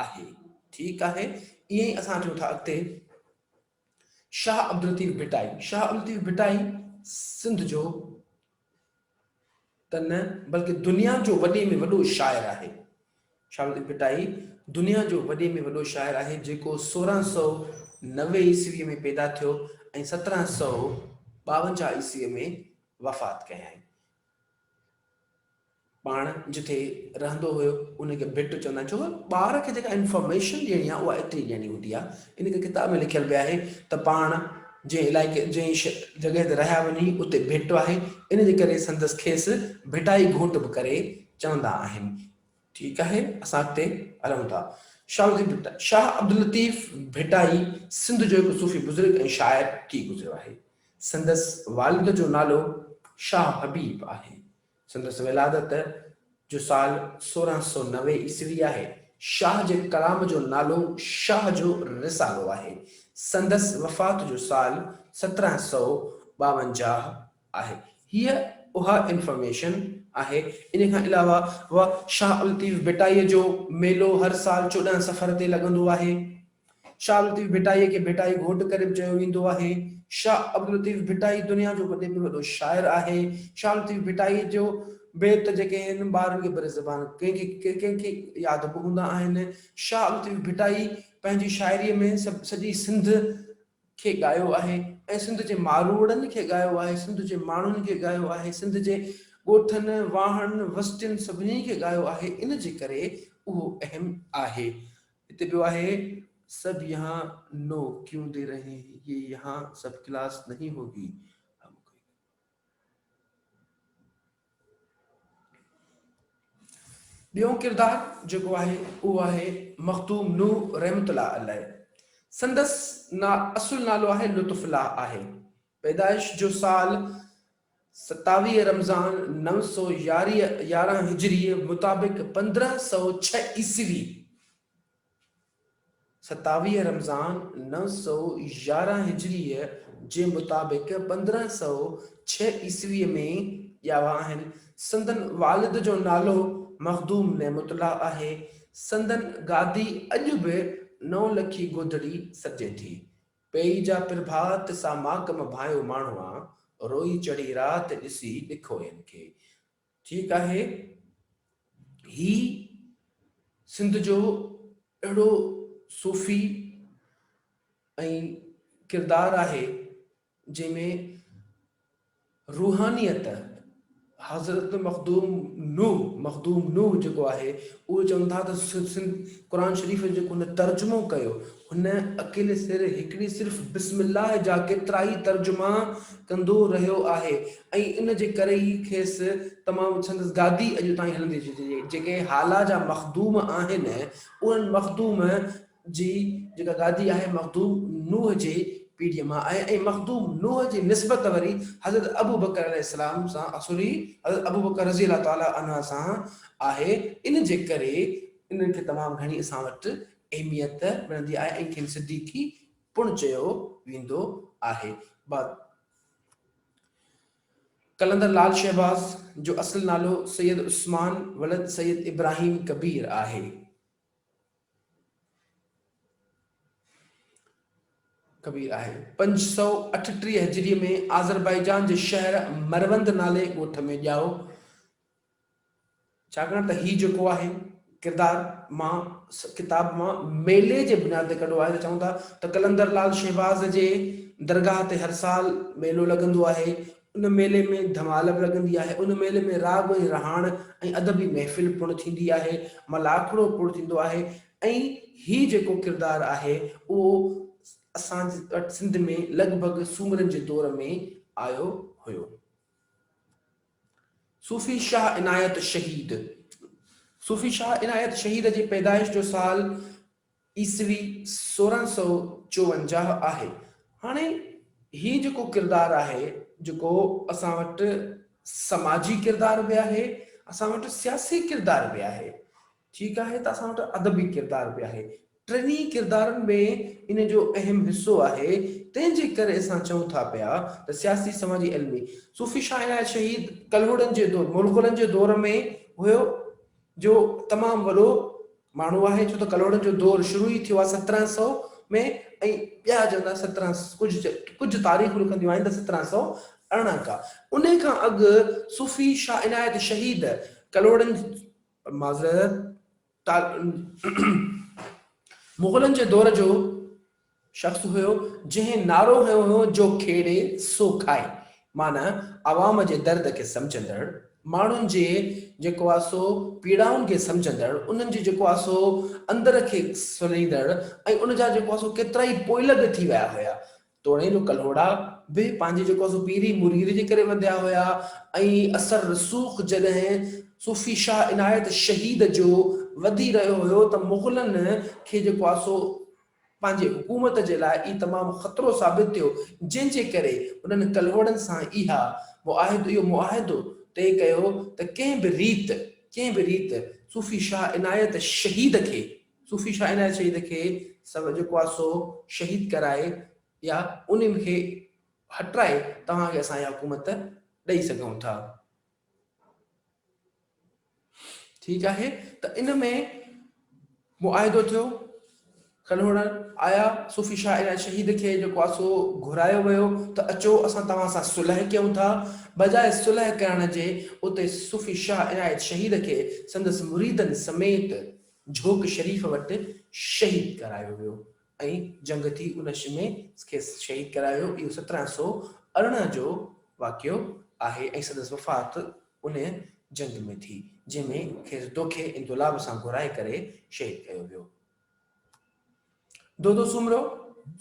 آهي. ٺيڪ آهي، ائين ئي اسان اچون ٿا اڳتي شاهه عبداللطيف ڀٽائي، شاهه عبداللطيف ڀٽائي سنڌ جو ته نه بلڪه دنيا جو وڏي ۾ وڏو شاعر آهي. شاهه لطيف ڀٽائي دنيا جو وڏي ۾ وڏو شاعر آهي جيڪو 1690 عيسويء ۾ پيدا ٿيو ۽ 1752 عيسويء ۾ وفات ڪيائين. پاڻ جتي رهندو هيو ان کي ڀٽ چوندا آهن ڇو ته ٻار کي جيڪا انفارميشن ڏيڻي آهي اها ايتري ڏيڻي هوندي آهي ان ڪري ڪتاب ۾ لکيل به آهي ته پاڻ جنهن علائقي جنهن جڳهه تي رهيا وڃي اتي ڀٽ آهي ان جي ڪري سندس کيس ڀٽائي گهوٽ به ڪري چوندا آهن ٺيڪ آهي اسان اڳتي هلون ٿا شاهه لطيف ڀٽائي شاهه عبداللطيف ڀٽائي سنڌ جو هڪ صوفي بزرگ ۽ شاعر ٿي گذريو آهي سندس والد جو نالو شاهه حبيب آهي سندس ولادت جو سال 1690 عيسوي آهي. شاهه جي ڪلام جو نالو شاهه جو رسالو آهي. سندس وفات جو سال 1752 آهي. هيء اها انفارميشن آهي. ان کان علاوه شاهه الطيف ڀٽائيء جو ميلو هر سال 14 صفر تي لڳندو آهي. شاهه لطيف ڀٽائيء کي ڀٽائي گهوٽ ڪري به چيو ويندو آهي. شاهه عبداللطيف ڀٽائي دنيا جو وڏي ۾ وڏو شاعر آهي. شاهه لطيف ڀٽائيء جو بيت جيڪي آهن ٻارن کي بري زبان ڪنهن کي ڪنهن کي ياد به هوندا آهن. شاهه لطيف ڀٽائي پنهنجي شاعريء ۾ سڄي سنڌ کي ڳايو آهي ۽ سنڌ جي ماروئڙن کي ڳايو آهي، سنڌ جي ماڻهن کي ڳايو آهي، سنڌ جي ڳوٺن، واهڻ، وستين سڀني کي ڳايو آهي، ان جي ڪري اهو اهم آهي. هتي پيو آهي سب يهان نو ڪيون the رهي هين يي يهان سب ڪلاس نهين هوگي هم ڪوئي ٻيو ڪردار جيڪو آهي اهو آهي مخدوم نوح رحمت الله عليه سندس نا اصل نالو آهي لطف الله آهي پيدائش جو سال 27 رمضان 911 هجري مطابق 1506 عيسوي. 27 رمضان 911 هجريء جي مطابق 1506 عيسويء ۾ ڄاوا آهن. سندن والد جو نالو مخدوم نعمت الله آهي. سندن گادي اڄ به نو لکي گودڙي سڏجي ٿي. پيئي جا پرڀات سا ماڪ م ڀانئيو ماڻهئا، روئي چڙهي رات ڏسي ڏکوئين کي. ٺيڪ آهي هي سنڌ جو اهڙو صوفي ۽ ڪردار آهي جنهن ۾ روحانيت حضرت مخدوم نوح مخدوم نوح جيڪو آهي اهو چون ٿا ته سنڌ قرآن شريف جو جيڪو هن ترجمو ڪيو هن اڪيلي سر هڪڙي صرف بسم الله جا ڪيترائي ترجما ڪندو رهيو آهي ۽ ان جي ڪري ئي کيس تمام سندس گادي اڄ تائين هلندي اچي ٿي. جيڪي هالا جا مخدوم آهن، انهن مخدوم جي جيڪا گادي آهي مخدوم نوح جي پيڙهيء مان آهي ۽ مخدوم نوح جي نسبت وري حضرت ابوبڪر عليه السلام سان سوري حضرت ابوبڪر رضي الله تعالٰي عنه سان آهي. ان جي ڪري انهن کي تمام گهڻي اسان وٽ اهميت ملندي آهي ۽ کين صديقي پڻ چيو ويندو آهي. قلندر لال شهباز جو اصل نالو سيد عثمان ولد سيد ابراهيم ڪبير آهي. ڪبير آهي. 538 هجريء ۾ آذربائيجان جي شهر مروند نالي ڳوٺ ۾ ڄائو. ڇاڪاڻ ته هي جيڪو آهي ڪردار مان ڪتاب مان ميلي جي بنياد تي ڪڍيو آهي ته چون ٿا ته قلندر لال شهباز جي درگاهه تي هر سال ميلو لڳندو آهي ان ميلي ۾ ڌمال به لڳندي آهي ان ميلي ۾ راڳ ۽ رهاڻ ۽ ادبي محفل پڻ ٿيندي آهي ملاکڙو پڻ ٿيندو آهي ۽ هي جيڪو ڪردار آهي اهو اسان وٽ سنڌ ۾ لڳ ڀڳ سومرن جي دور ۾ آيو هيو. صوفي شاهه عنايت شهيد، صوفي شاهه عنايت شهيد جي پيدائش جو سال عيسوي 1654 آهي. هاڻي هي جيڪو ڪردار آهي، جيڪو اسان وٽ سماجي ڪردار به آهي، اسان وٽ سياسي ڪردار به آهي، ٺيڪ آهي ته اسان وٽ ادبي ڪردار به آهي. ٽنهي ڪردارن ۾ ان جو اهم حصو آهي، تنهن جي ڪري اسان چئون ٿا پيا ته سياسي، سماجي، علمي. صوفي شاهه عنايت شهيد ڪلهوڙن جي دور، مغلن جي دور ۾ هيو، جو تمام وڏو ماڻهو آهي، ڇو ته ڪلهوڙن جو دور شروع ئي ٿيو آهي 1700 ۾ ۽ ٻيا چون ٿا سترهن ڪجهه ڪجهه تاريخون لکنديون آهن ته 1718 کان انهي کان اڳ صوفي شاهه عنايت شهيد ڪلهوڙن معذرت مغلن جي دور جو شخص هيو جنهن نعرو هنيو هيو جو کيڙي سو کائي معنيٰ عوام جي درد کي سمجهندڙ ماڻهن جي جيڪو آ سو پيڙائن کي سمجهندڙ انهن جي جيڪو آ سو اندر کي سليندڙ ۽ ان جا جيڪو آ سو ڪيترائي پوئلڳ ٿي ويا هيا توڻي جو ڪلهوڙا به پنهنجي جيڪو آهي سو پيري مريد جي ڪري وڌيا هيا ۽ اثر رسوخ جڏهن صوفي شاهه عنايت شهيد جو وڌي رهيو هيو ته مغلن کي جيڪو آهي سو پنهنجي حڪومت جي لاء اهي تمام خطرو ثابت ٿيو جنهن جي ڪري انهن ڪلهوڙن سان اها معاهدو اهو معاهدو طئي ڪيو ته ڪنهن به ريت ڪنهن به ريت صوفي شاهه عنايت شهيد کي صوفي شاهه عنايت شهيد کي سو جيڪو آهي سو شهيد ڪرائي يا ان کي هٽرائي توهان کي اسان اها حڪومت ڏئي سگهون ٿا. ٺيڪ آهي ته ان ۾ معاهدو ٿيو ڪلهوڙا آيا صوفي شاهه عنايت شهيد کي جيڪو آهي سو گهرايو ويو ته اچو اسان توهان سان صلح ڪيون ٿا بجاء صلح ڪرڻ جي اتي صوفي شاهه عنايت شهيد کي سندس مريدن سميت جھوڪ شريف وٽ شهيد ڪرايو ويو ۽ جنگ ٿي ان ۾ کيس شهيد ڪرايو ويو. اهو 1718 جو واقعو آهي ۽ سندس وفات ان جنگ ۾ ٿي، جنهن ۾ کيس دوکي ۽ دولاب سان گهرائي ڪري شهيد ڪيو ويو. دودو سومرو،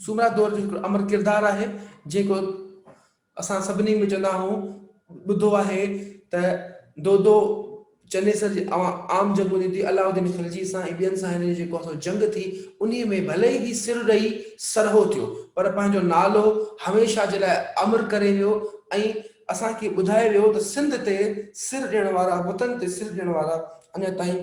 سومرا دور جو هڪڙو امر ڪردار آهي، جيڪو اسان سڀني ۾ چوندا آهيون ٻڌو آهي ته دودو چنيسر جي عام جنگ هوندي ٿي علاؤ الدين خلجي سان ۽ ٻين سان هن جي جيڪو سو جنگ ٿي انهي ۾ ڀلي ئي سر ڏئي سرهو ٿيو پر پنهنجو نالو هميشه جي لاء امر ڪري ويو ۽ اسان کي ٻڌايو ويو ته سنڌ تي سر ڏيڻ وارا وطن تي سر ڏيڻ وارا اڃا تائين.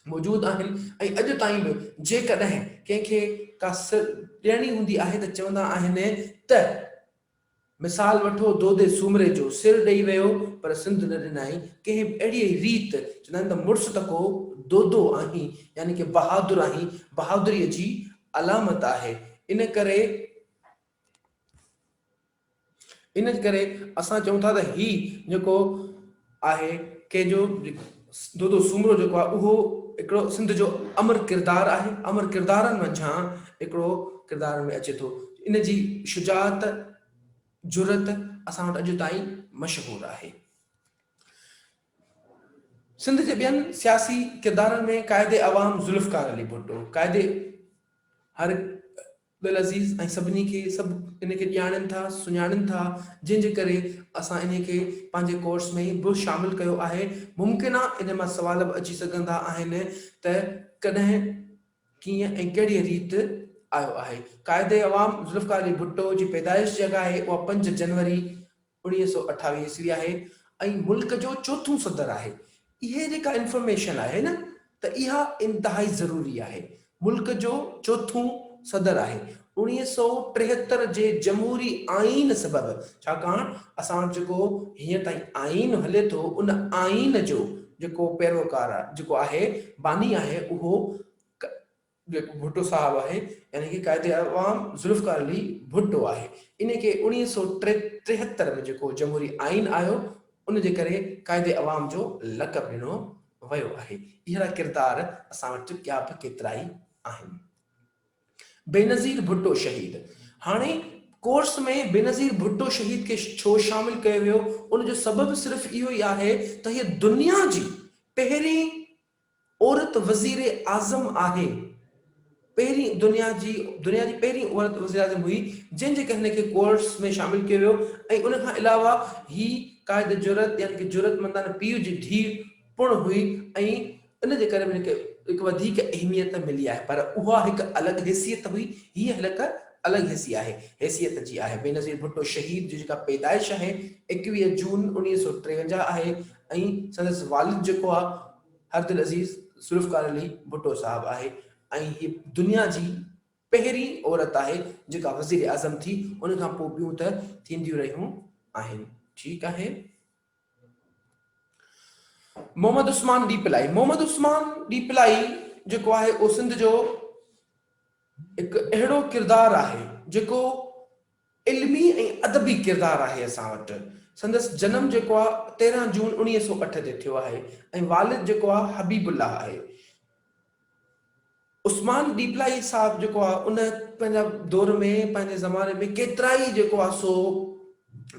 موجود آهن ۽ اڄ تائين به جيڪڏهن ڪنهن کي ڪا سر ڏيڻي هوندي آهي ته چوندا آهن ته مثال وٺو دودي سومري جو سر ڏئي ويو پر سنڌ نه ڏنائين ڪنهن به اهڙيء ريت چوندا آهن ته مڙس ته ڪو دودو آهين يعني ڪي بهادر آهين بهادريء جي علامت آهي ان ڪري ان ڪري اسان چئون ٿا ته هي جيڪو آهي ڪنهن جو دودو سومرو جيڪو آهي اهو هڪڙو سنڌ جو امر ڪردار آهي امر ڪردارن منجهان هڪڙو ڪردارن ۾ اچي ٿو ان جي شجاعت جرئت اسان وٽ اڄ تائين مشهور آهي. سنڌ جي ٻين سياسي ڪردارن ۾ قائد عوام ذوالفقار علي ڀٽو قائد هر عبدالعزيز ۽ سڀني کي سڀ ان کي ڄاڻين ٿا سڃاڻين ٿا جنهن جي ڪري اسان انهي کي پنهنجي ڪورس ۾ به شامل ڪيو آهي ممڪن آ ان مان سوال به اچي سگهندا آهن ته ڪڏهن ڪيئن ۽ ڪهڙي ريت آيو آهي قائد عوام ذوالفقار علي ڀٽو جي پيدائش جيڪا آهي اها پنج جنوري 1928 عيسوي آهي ۽ ملڪ جو چوٿون صدر آهي. اهي جيڪا انفارميشن آهي نه ته اها انتهائي ضروري آهي. ملڪ جو چوٿون صدر آهي. 1973 جي جمهوري آئين سبب ڇاڪاڻ اسان وٽ جيڪو هينئر تائين آئين هلي ٿو ان آئين جو جيڪو پيروڪار جيڪو آهي باني آهي اهو جيڪو ڀٽو صاحب آهي يعني ڪي قائد عوام ذوالفقار علي ڀٽو آهي ان کي 1973 ۾ جيڪو جمهوري آئين آيو ان جي ڪري قائد عوام جو لقب ڏنو ويو آهي اهڙا ڪردار اسان وٽ ٻيا به ڪيترائي آهن بينظير ڀٽو شهيد هاڻي ڪورس ۾ بينظير ڀٽو شهيد کي ڇو شامل ڪيو ويو ان جو سبب صرف اهو ئي آهي ته هيء دنيا جي پهرين عورت وزير اعظم آهي. پهرين دنيا جي دنيا جي پهرين عورت وزير اعظم هئي جنهن جي ڪري هن کي ڪورس ۾ شامل ڪيو ويو ۽ ان کان علاوه هي قائد جرئت يعني ڪي جرئت مندانه پيء جي ڌيء پڻ هئي ۽ ان جي ڪري به هن کي هڪ وڌيڪ اهميت ملي آهي پر اها هڪ الڳ حيثيت هئي هيء هڪ الڳ حيثي آهي حيثيت جي آهي بينظير ڀٽو شهيد جي جيڪا پيدائش آهي 21 جون 1953 آهي ۽ سندس والد جيڪو آهي عبدالعزيز ذوالفقار علي ڀٽو صاحب آهي ۽ هي دنيا جي پهرين عورت آهي جيڪا وزير اعظم ٿي ان کان پوء ٻيون ته ٿينديون رهيون آهن ٺيڪ آهي. محمد عثمان ڏيپلائي محمد عثمان ڏيپلائي جيڪو آهي اهو سنڌ جو هڪ اهڙو ڪردار آهي جيڪو علمي ۽ ادبي ڪردار آهي اسان وٽ. سندس جنم جيڪو آ 13 جون 1908 تي ٿيو آهي ۽ والد جيڪو آ حبيب الله آهي. عثمان ڏيپلائي صاحب جيڪو آ ان پنهنجا دور ۾ پنهنجي زماني ۾ ڪيترائي جيڪو آ سو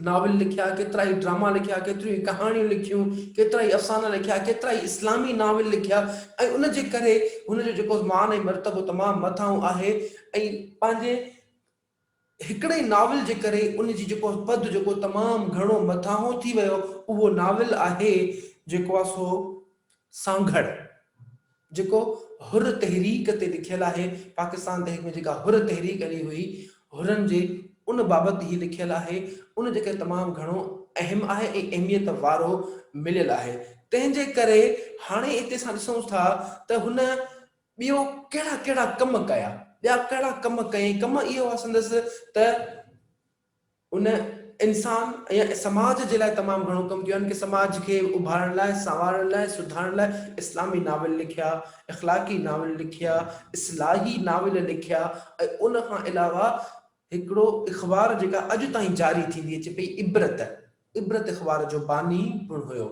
ناول لکيا، ڪيترائي ڊراما لکيا، ڪيتريون ئي ڪهاڻيون لکيون، ڪيترائي افسانا لکيا، ڪيترائي اسلامي ناول لکيا ۽ ان جي ڪري هن جو جيڪو مان ۽ مرتبو تمام مٿانهون آهي ۽ پنهنجي هڪڙي ناول جي ڪري ان جي جيڪو پد جيڪو تمام گهڻو مٿانهون ٿي ويو اهو ناول آهي جيڪو آهي سو سانگهڙ جيڪو حر تحريڪ تي لکيل آهي پاڪستان تحريڪ ۾ جيڪا حر تحريڪ هلي هئي حرن جي ان بابت هي لکيل آهي ان جي ڪري تمام گهڻو اهم آهي ۽ اهميت وارو مليل آهي تنهن جي ڪري هاڻي هتي اسان ڏسون ٿا ته هن ٻيو ڪهڙا ڪهڙا ڪم ڪيا؟ ٻيا ڪهڙا ڪم ڪيائين؟ ڪم اهو آهي سندس ته ان انسان يا سماج جي لاء تمام گهڻو ڪم ڪيو يعني ڪه سماج کي اڀارڻ لاء، سنوارڻ لاء، سڌارڻ لاء اسلامي ناول لکيا، اخلاقي ناول لکيا، اصلاحي ناول لکيا ۽ ان کان علاوه هڪڙو اخبار جيڪا اڄ تائين جاري ٿيندي اچي پئي عبرت، عبرت اخبار جو باني پڻ هيو.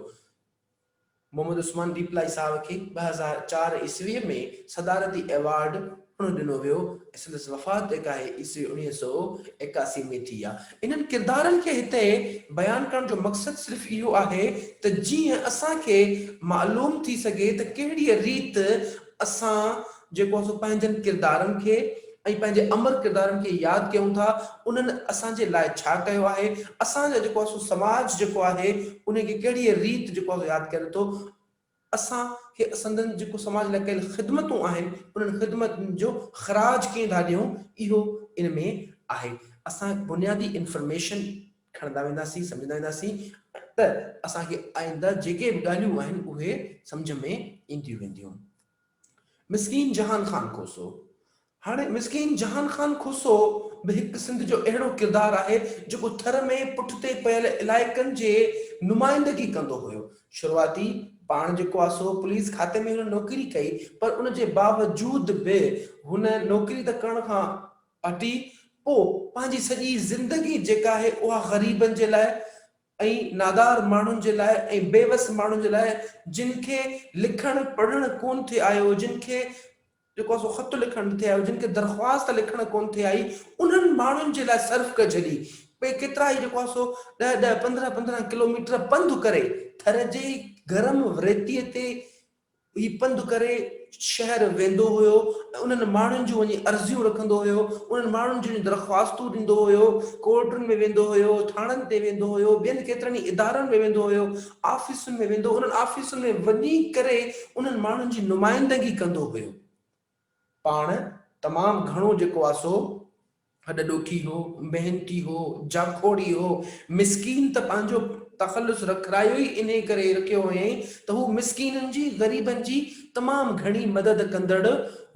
محمد عثمان ڏيپلائي صاحب کي 2004 عيسويء ۾ صدارتي ايوارڊ پڻ ڏنو ويو ۽ سندس وفات جيڪا آهي عيسوي 1981 ۾ ٿي آ. انهن ڪردارن کي هتي بيان ڪرڻ جو مقصد صرف اهو آهي ته جيئن اسان کي معلوم ٿي سگهي ته ڪهڙيء ريت اسان جيڪو آهي سو پنهنجن ڪردارن کي ۽ پنهنجي امر ڪردارن کي ياد ڪيون ٿا، انهن اسان جي لاء ڇا ڪيو آهي، اسان جا جيڪو آهي سو سماج جيڪو آهي ان کي ڪهڙيء ريت جيڪو آهي سو ياد ڪري ٿو، اسان کي سندن جيڪو سماج لاء ڪيل خدمتون آهن، انهن خدمتن جو خراج ڪيئن ٿا ڏيون، اهو ان ۾ آهي. اسان بنيادي انفرميشن کڻندا وينداسين، سمجهندا وينداسين ته اسان کي آئنده جيڪي به ڳالهيون آهن اهي سمجهه ۾ اينديون وينديون. مسڪين جهان خان کوسو. هاڻي مسڪين جهان خان کوسو به هڪ سنڌ جو اهڙو ڪردار آهي جيڪو ٿر ۾ پٺتي پيل علائقن جي نمائندگي ڪندو هيو. شروعاتي پاڻ جيڪو آهي سو پوليس کاتي ۾ هن نوڪري ڪئي پر ان جي باوجود به هن نوڪري ته ڪرڻ کان هٽي پوء پنهنجي سڄي زندگي جيڪا آهي اها غريبن جي لاء ۽ نادار ماڻهن جي لاء ۽ بيوس ماڻهن جي لاء جن کي لکڻ پڙهڻ ڪونه ٿي آيو، جن کي جيڪو آهي سو خط لکڻ نه ٿي آيو، جن کي درخواست لکڻ ڪونه ٿي آئي، انهن ماڻهن جي لاء صرف ڪري ڇڏي. پي ڪيترا ئي جيڪو آهي سو ڏهه ڏهه پندرهن پندرهن ڪلوميٽر پنڌ ڪري ٿر جي گرم ريتيء تي هي پنڌ ڪري شهر ويندو هيو ۽ انهن ماڻهن جون وڃي عرضيون رکندو هيو، انهن ماڻهن جون درخواستون ڏيندو هيو، ڪورٽن ۾ ويندو هيو، ٿاڻن تي ويندو هيو، ٻين ڪيترن ئي ادارن ۾ ويندو هيو، آفيسن ۾ ويندو، انهن آفيسن ۾ وڃي ڪري انهن ماڻهن جي نمائندگي ڪندو هيو. پاڻ تمام گهڻو جيڪو آ سو هڏ ڏوکي هو، محنتي هو، جاکوڙي هو، مسڪين ته پنهنجو تخلص رکرايو ئي انهي ڪري رکيو هيائين ته هو مسڪينن جي، غريبن جي تمام گهڻي مدد ڪندڙ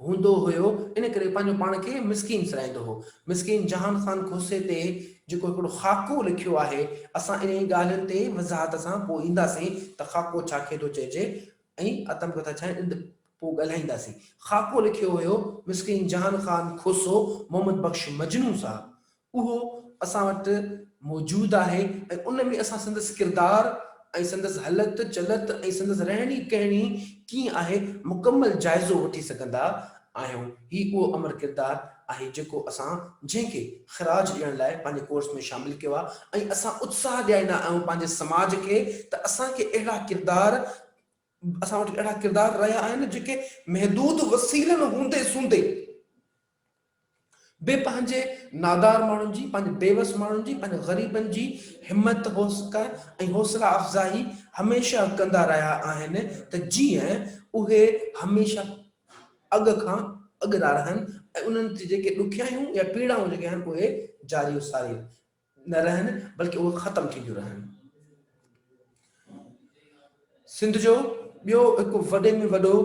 هوندو هيو، ان ڪري پنهنجو پاڻ کي مسڪين سڏائيندو هو. مسڪين جهان خان کوسي تي جيڪو هڪڙو خاڪو لکيو آهي، اسان انهي ڳالهين تي وضاحت سان پوء اينداسين ته خاڪو ڇا کي ٿو چئجي ۽ اتم ڪٿا ڇا آهي، پوء ڳالهائينداسين. خاڪو لکيو هيو مسڪين جهان خان کوسو محمد بخش مجنون صاحب. اهو اسان وٽ موجود آهي ۽ ان ۾ اسان سندس ڪردار ۽ سندس هلت چلت ۽ سندس رهڻي ڪهڻي ڪيئن آهي مڪمل جائزو وٺي سگهندا آهيون. هي اهو امر ڪردار آهي جيڪو اسان جنهن کي خراج ڏيڻ لاء پنهنجي ڪورس ۾ شامل ڪيو آهي ۽ اسان اتساهه ڏياريندا آهيون پنهنجي سماج کي ته اسان کي اهڙا ڪردار اسان وٽ اهڙا ڪردار رهيا آهن جيڪي محدود وسيلن هوندي سوندي به پنهنجي نادار ماڻهن جي پنهنجي بيوس ماڻهن جي پنهنجي غريبن جي همت ۽ حوصلا افزائي هميشه ڪندا رهيا آهن ته جيئن اهي هميشه اڳ کان اڳرا رهن ۽ انهن تي جيڪي ڏکيائيون يا پيڙائون جيڪي آهن اهي جاري و ساري نه رهن بلڪه اهي ختم ٿينديون رهن. سنڌ جو ٻيو هڪ وڏي ۾ وڏو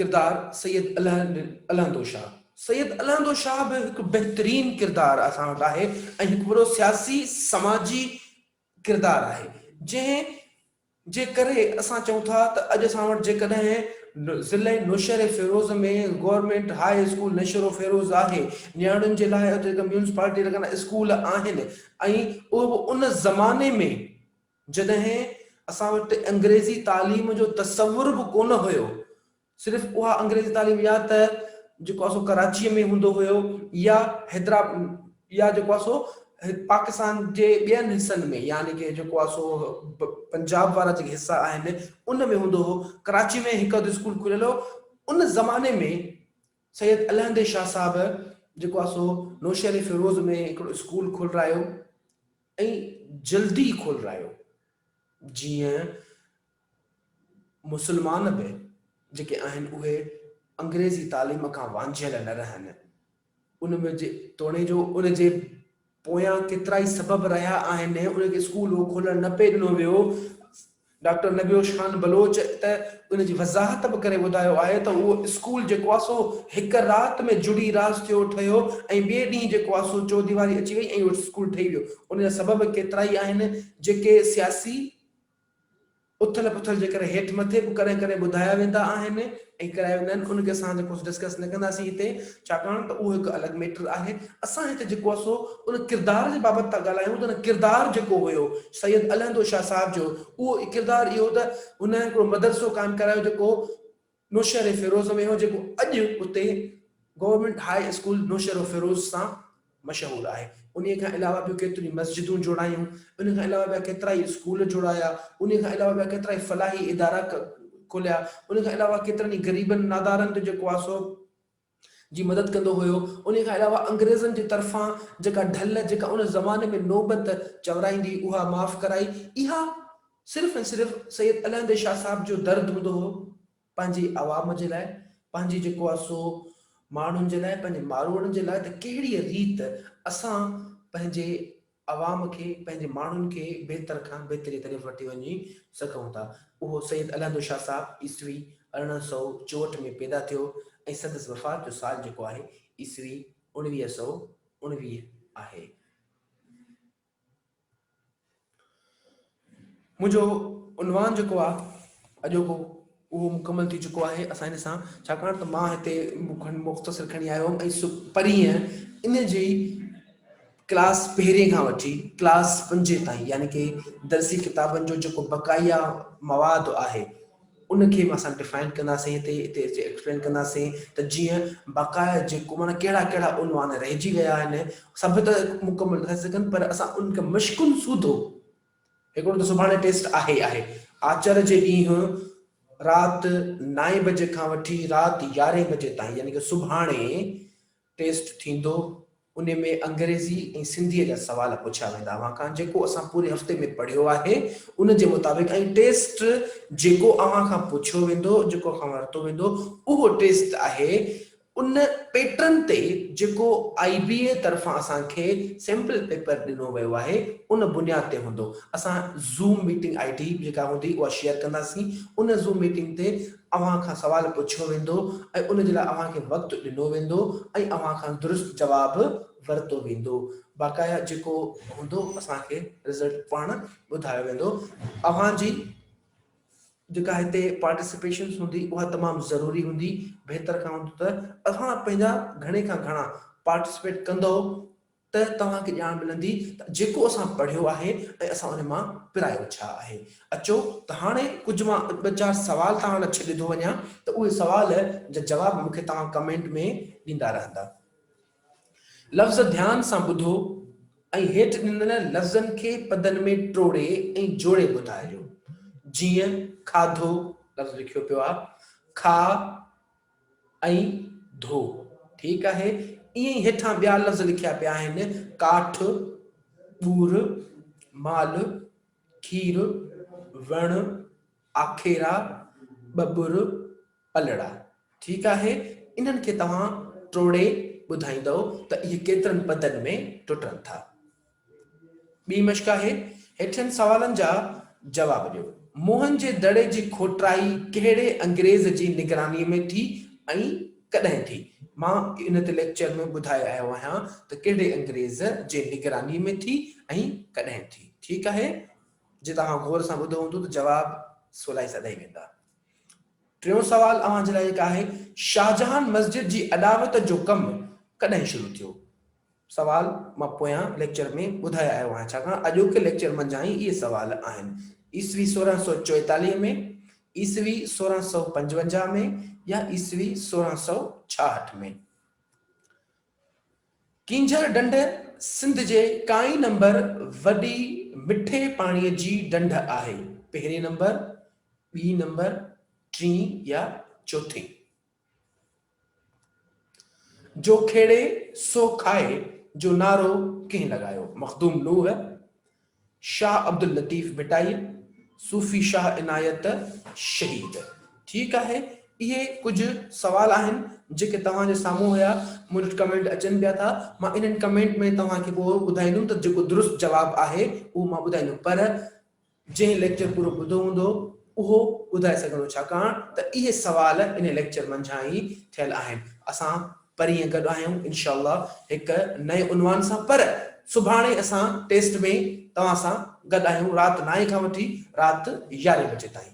ڪردار سيد الهندو شاهه. سيد الهندو شاهه به هڪ بهترين ڪردار اسان وٽ آهي ۽ هڪ وڏو سياسي سماجي ڪردار آهي جنهن جي ڪري اسان چئون ٿا ته اڄ اسان وٽ جيڪڏهن ضلعي Naushahro Feroze ۾ government high school Naushahro Feroze آهي نياڻين جي لاء اتي هڪ ميونسپالٽي لڳل اسڪول آهن ۽ اهو به ان زماني ۾ جڏهن اسان وٽ انگريزي تعليم جو تصور به ڪونه هيو صرف اها انگريزي تعليم يا ته جيڪو آهي سو ڪراچيء ۾ هوندو هيو يا حيدرآ يا جيڪو آهي سو پاڪستان جي ٻين حصن ۾ يعني ڪي جيڪو آهي سو پنجاب وارا جيڪي حصا آهن ان ۾ هوندو هو. ڪراچي ۾ هڪ اڌ اسڪول کليل هو. ان زماني ۾ سيد الهندي شاهه صاحب جيڪو آهي سو نوشهري فيروز ۾ هڪڙو اسڪول کولرايو ۽ جلدي کولرايو جيئن مسلمان به جيڪي آهن اهي انگريزي تعليم کان وانجهيل نه رهن. ان ۾ جي توڻي جو ان جي پويان ڪيترائي سبب رهيا آهن، ان کي اسڪول اهو کولڻ نه پئي ڏنو ويو. ڊاڪٽر نبي بخش خان بلوچ ته ان جي وضاحت به ڪري ٻڌايو آهي ته اهو اسڪول جيڪو آهي سو هڪ رات ۾ جڙي راس ٿيو ٺهيو ۽ ٻئي ڏينهن جيڪو آهي سو چوديواري اچي وئي ۽ اهو اسڪول ٺهي ويو. ان جا سبب ڪيترائي آهن جيڪي سياسي اٿل پٿل جي ڪري هيٺ مٿي به ڪڏهن ڪڏهن ٻڌايا ويندا آهن ۽ ڪرايا ويندا آهن ان کي اسان جيڪو ڊسڪس نه ڪنداسين هتي ڇاڪاڻ ته اهو هڪ الڳ ميٽر آهي اسان هتي جيڪو آهي سو ان ڪردار جي بابت ٿا ڳالهايون ته ان ڪردار جيڪو هيو سيد الهندو شاهه صاحب جو اهو ڪردار اهو ته هن هڪڙو مدرسو قائم ڪرايو جيڪو نوشهري فيروز ۾ هو جيڪو اڄ اتي گورنمينٽ هاء اسڪول نوشهروفيروز سان مشهور آهي. انهيء کان علاوه ٻيون ڪيتريون ئي مسجدون جوڙايون، ان کان علاوه ٻيا ڪيترائي اسڪول جوڙايا، انهيء کان علاوه ٻيا ڪيترائي فلاحي ادارا کوليا، ان کان علاوه ڪيترن ئي غريبن نادارن تي جيڪو آهي سو جي مدد ڪندو هيو، انهيء کان علاوه انگريزن جي طرفان جيڪا ڍل جيڪا ان زماني ۾ نوبت چورائيندي اها معاف ڪرائي، اها صرف ۽ صرف سيد الهندي شاهه صاحب جو درد هوندو هو پنهنجي عوام جي لاء، پنهنجي جيڪو آهي سو ماڻهن جي لاء، پنهنجي ماروئڙن جي لاء ته ڪهڙيء ريت اسان پنهنجي عوام کي، پنهنجي ماڻهن کي بهتر کان بهتريء طرف وٺي وڃي سگهون ٿا. اهو سيد الهندو شاهه صاحب عيسوي 1864 ۾ پيدا ٿيو ۽ سندس وفات جو سال جيڪو آهي عيسوي 1919 آهي. منهنجو عنوان جيڪو آهي اڄوڪو اهو مڪمل ٿي چڪو آهي اسان ان سان ڇاڪاڻ ته مان هتي مختصر کڻي آيو هئم ۽ پرينء ان جي ڪلاس پهرين کان وٺي ڪلاس پنجين تائين يعني ڪي درسي ڪتابن جو جيڪو بقايا مواد آهي ان کي به اسان ڊفائن ڪنداسين هتي هتي اچي ايڪسپلين ڪنداسين ته جيئن بقايا جيڪو معنيٰ ڪهڙا ڪهڙا عنوان رهجي ويا آهن سڀ ته مڪمل نٿا ٿي سگهن پر اسان ان کي مشقن سوڌو هڪڙو ته سڀاڻي ٽيسٽ آهي ئي آهي آچر جي ڏينهن رات نائين بجي کان وٺي رات يارهين بجي تائين يعني ڪي سڀاڻي ٽيسٽ ٿيندو ان ۾ انگريزي ۽ سنڌيء جا سوال پڇيا ويندا اوهان کان جيڪو اسان پوري هفتي ۾ پڙهيو آهي ان جي مطابق ۽ ٽيسٽ جيڪو اوهان کان پڇيو ويندو جيڪو کان ورتو ويندو اهو ٽيسٽ آهي ان پيٽرن تي جيڪو آئي بي اي طرفان اسان کي سيمپل پيپر ڏنو ويو آهي ان بنياد تي هوندو اسان زوم ميٽنگ I D جيڪا هوندي اها شيئر ڪنداسين ان زوم ميٽنگ تي اوهان کان سوال پڇيو ويندو ۽ ان جي لاء اوهان کي وقت ڏنو ويندو ۽ اوهان کان درست جواب ورتو ويندو. باقاعده جيڪو هوندو اسان کي رزلٽ پاڻ ٻڌايو ويندو. اوهان جي جيڪا هتي پارٽيسپيشنس هوندي اها تمام ضروري هوندي. بهتر کان هوندو ته اوهان پنهنجا گهڻي کان گهڻا پارٽيسپيٽ ڪندؤ ته توهان کي ڄاڻ ملندي ته جيڪو اسان پڙهيو آهي ۽ اسان ان مان پرايو ڇا آهي. اچو ته هاڻي ڪجهه مان ٻه چار سوال توهان لاء ڇڏي ٿو وڃان ته اهي سوال جا جواب مون کي توهان ڪمينٽ ۾ ڏيندا رهندا. لفظ ڌيان سان ٻڌو ۽ هيٺ ڏنل لفظن کي پدن ۾ ٽوڙي ۽ جوڙي ٻڌائجو. جيئن کاڌو لفظ لکيو پيو آهي، کا، ۽ ڌو. ٺيڪ آهي. ائين ئي هيٺان ٻيا لفظ لکيا پيا آهن، ڪاٺ، ٻور، مال، کير، وڻ، آکيرا، ٻٻر، پلڙا. ٺيڪ آهي. انهن کي توهان ٽوڙي ٻڌائيندؤ ته اهي ڪيترن پدن ۾ ٽٽن ٿا. ٻي مشق آهي، هيٺين سوالن جا جواب ڏيو. موهن جي دڙي جي کوٽرائي ڪهڙي انگريز جي نگرانيء ۾ ٿي ۽ ڪڏهن ٿي؟ مان ان تي ليڪچر ۾ ٻڌائي آيو آهيان ته ڪهڙي انگريز جي نگرانيء ۾ ٿي ۽ ڪڏهن ٿي. ٺيڪ آهي، جي توهان غور سان ٻڌو هوندو ته جواب سولائي سان ڏئي ويندا. ٽيون سوال اوهان جي لاء هڪ آهي، شاهجهان مسجد جي اڏاوت جو ڪم ڪڏهن شروع ٿيو؟ سوال مان پويان ليڪچر ۾ ٻڌائي آيو آهيان ڇاڪاڻ اڄوڪي ليڪچر منجهان ئي اهي سوال آهن. عيسوي 1644 ۾، عيسوي 1655 ۾ يا عيسوي 1666 ۾. ڪينجهر ڍنڍ سنڌ جي ڪائين نمبر وڏي مٺي پاڻي جي ڍنڍ آهي، پهرين نمبر، ٻي نمبر، ٽين يا چوٿين. جو کيڙي سو کائي جو نعرو ڪنهن لڳايو؟ مخدوم نوح، شاهه عبداللطيف ڀٽائي، صوفي شاهه عنايت شهيد. ٺيڪ آهي اهي ڪجهه سوال آهن جيڪي توهان جي سامهون هيا مون وٽ ڪمينٽ اچن پيا ٿا مان انهن ڪمينٽ ۾ توهان کي پوء ٻڌائيندم ته جيڪو درست جواب آهي اهو مان ٻڌائيندم پر جنهن ليڪچر پورو ٻڌو هوندو اهو ٻڌائي سگهندو ڇاڪاڻ ته اهي سوال انهي ليڪچر منجهان ئي ٿيل آهن. اسان پرينء گڏ آهيون انشاء الله هڪ نئين عنوان سان پر سڀاڻي اسان ٽيسٽ ۾ توهان سان گڏ آهيون رات نائين کان وٺي رات يارهين بجي تائين.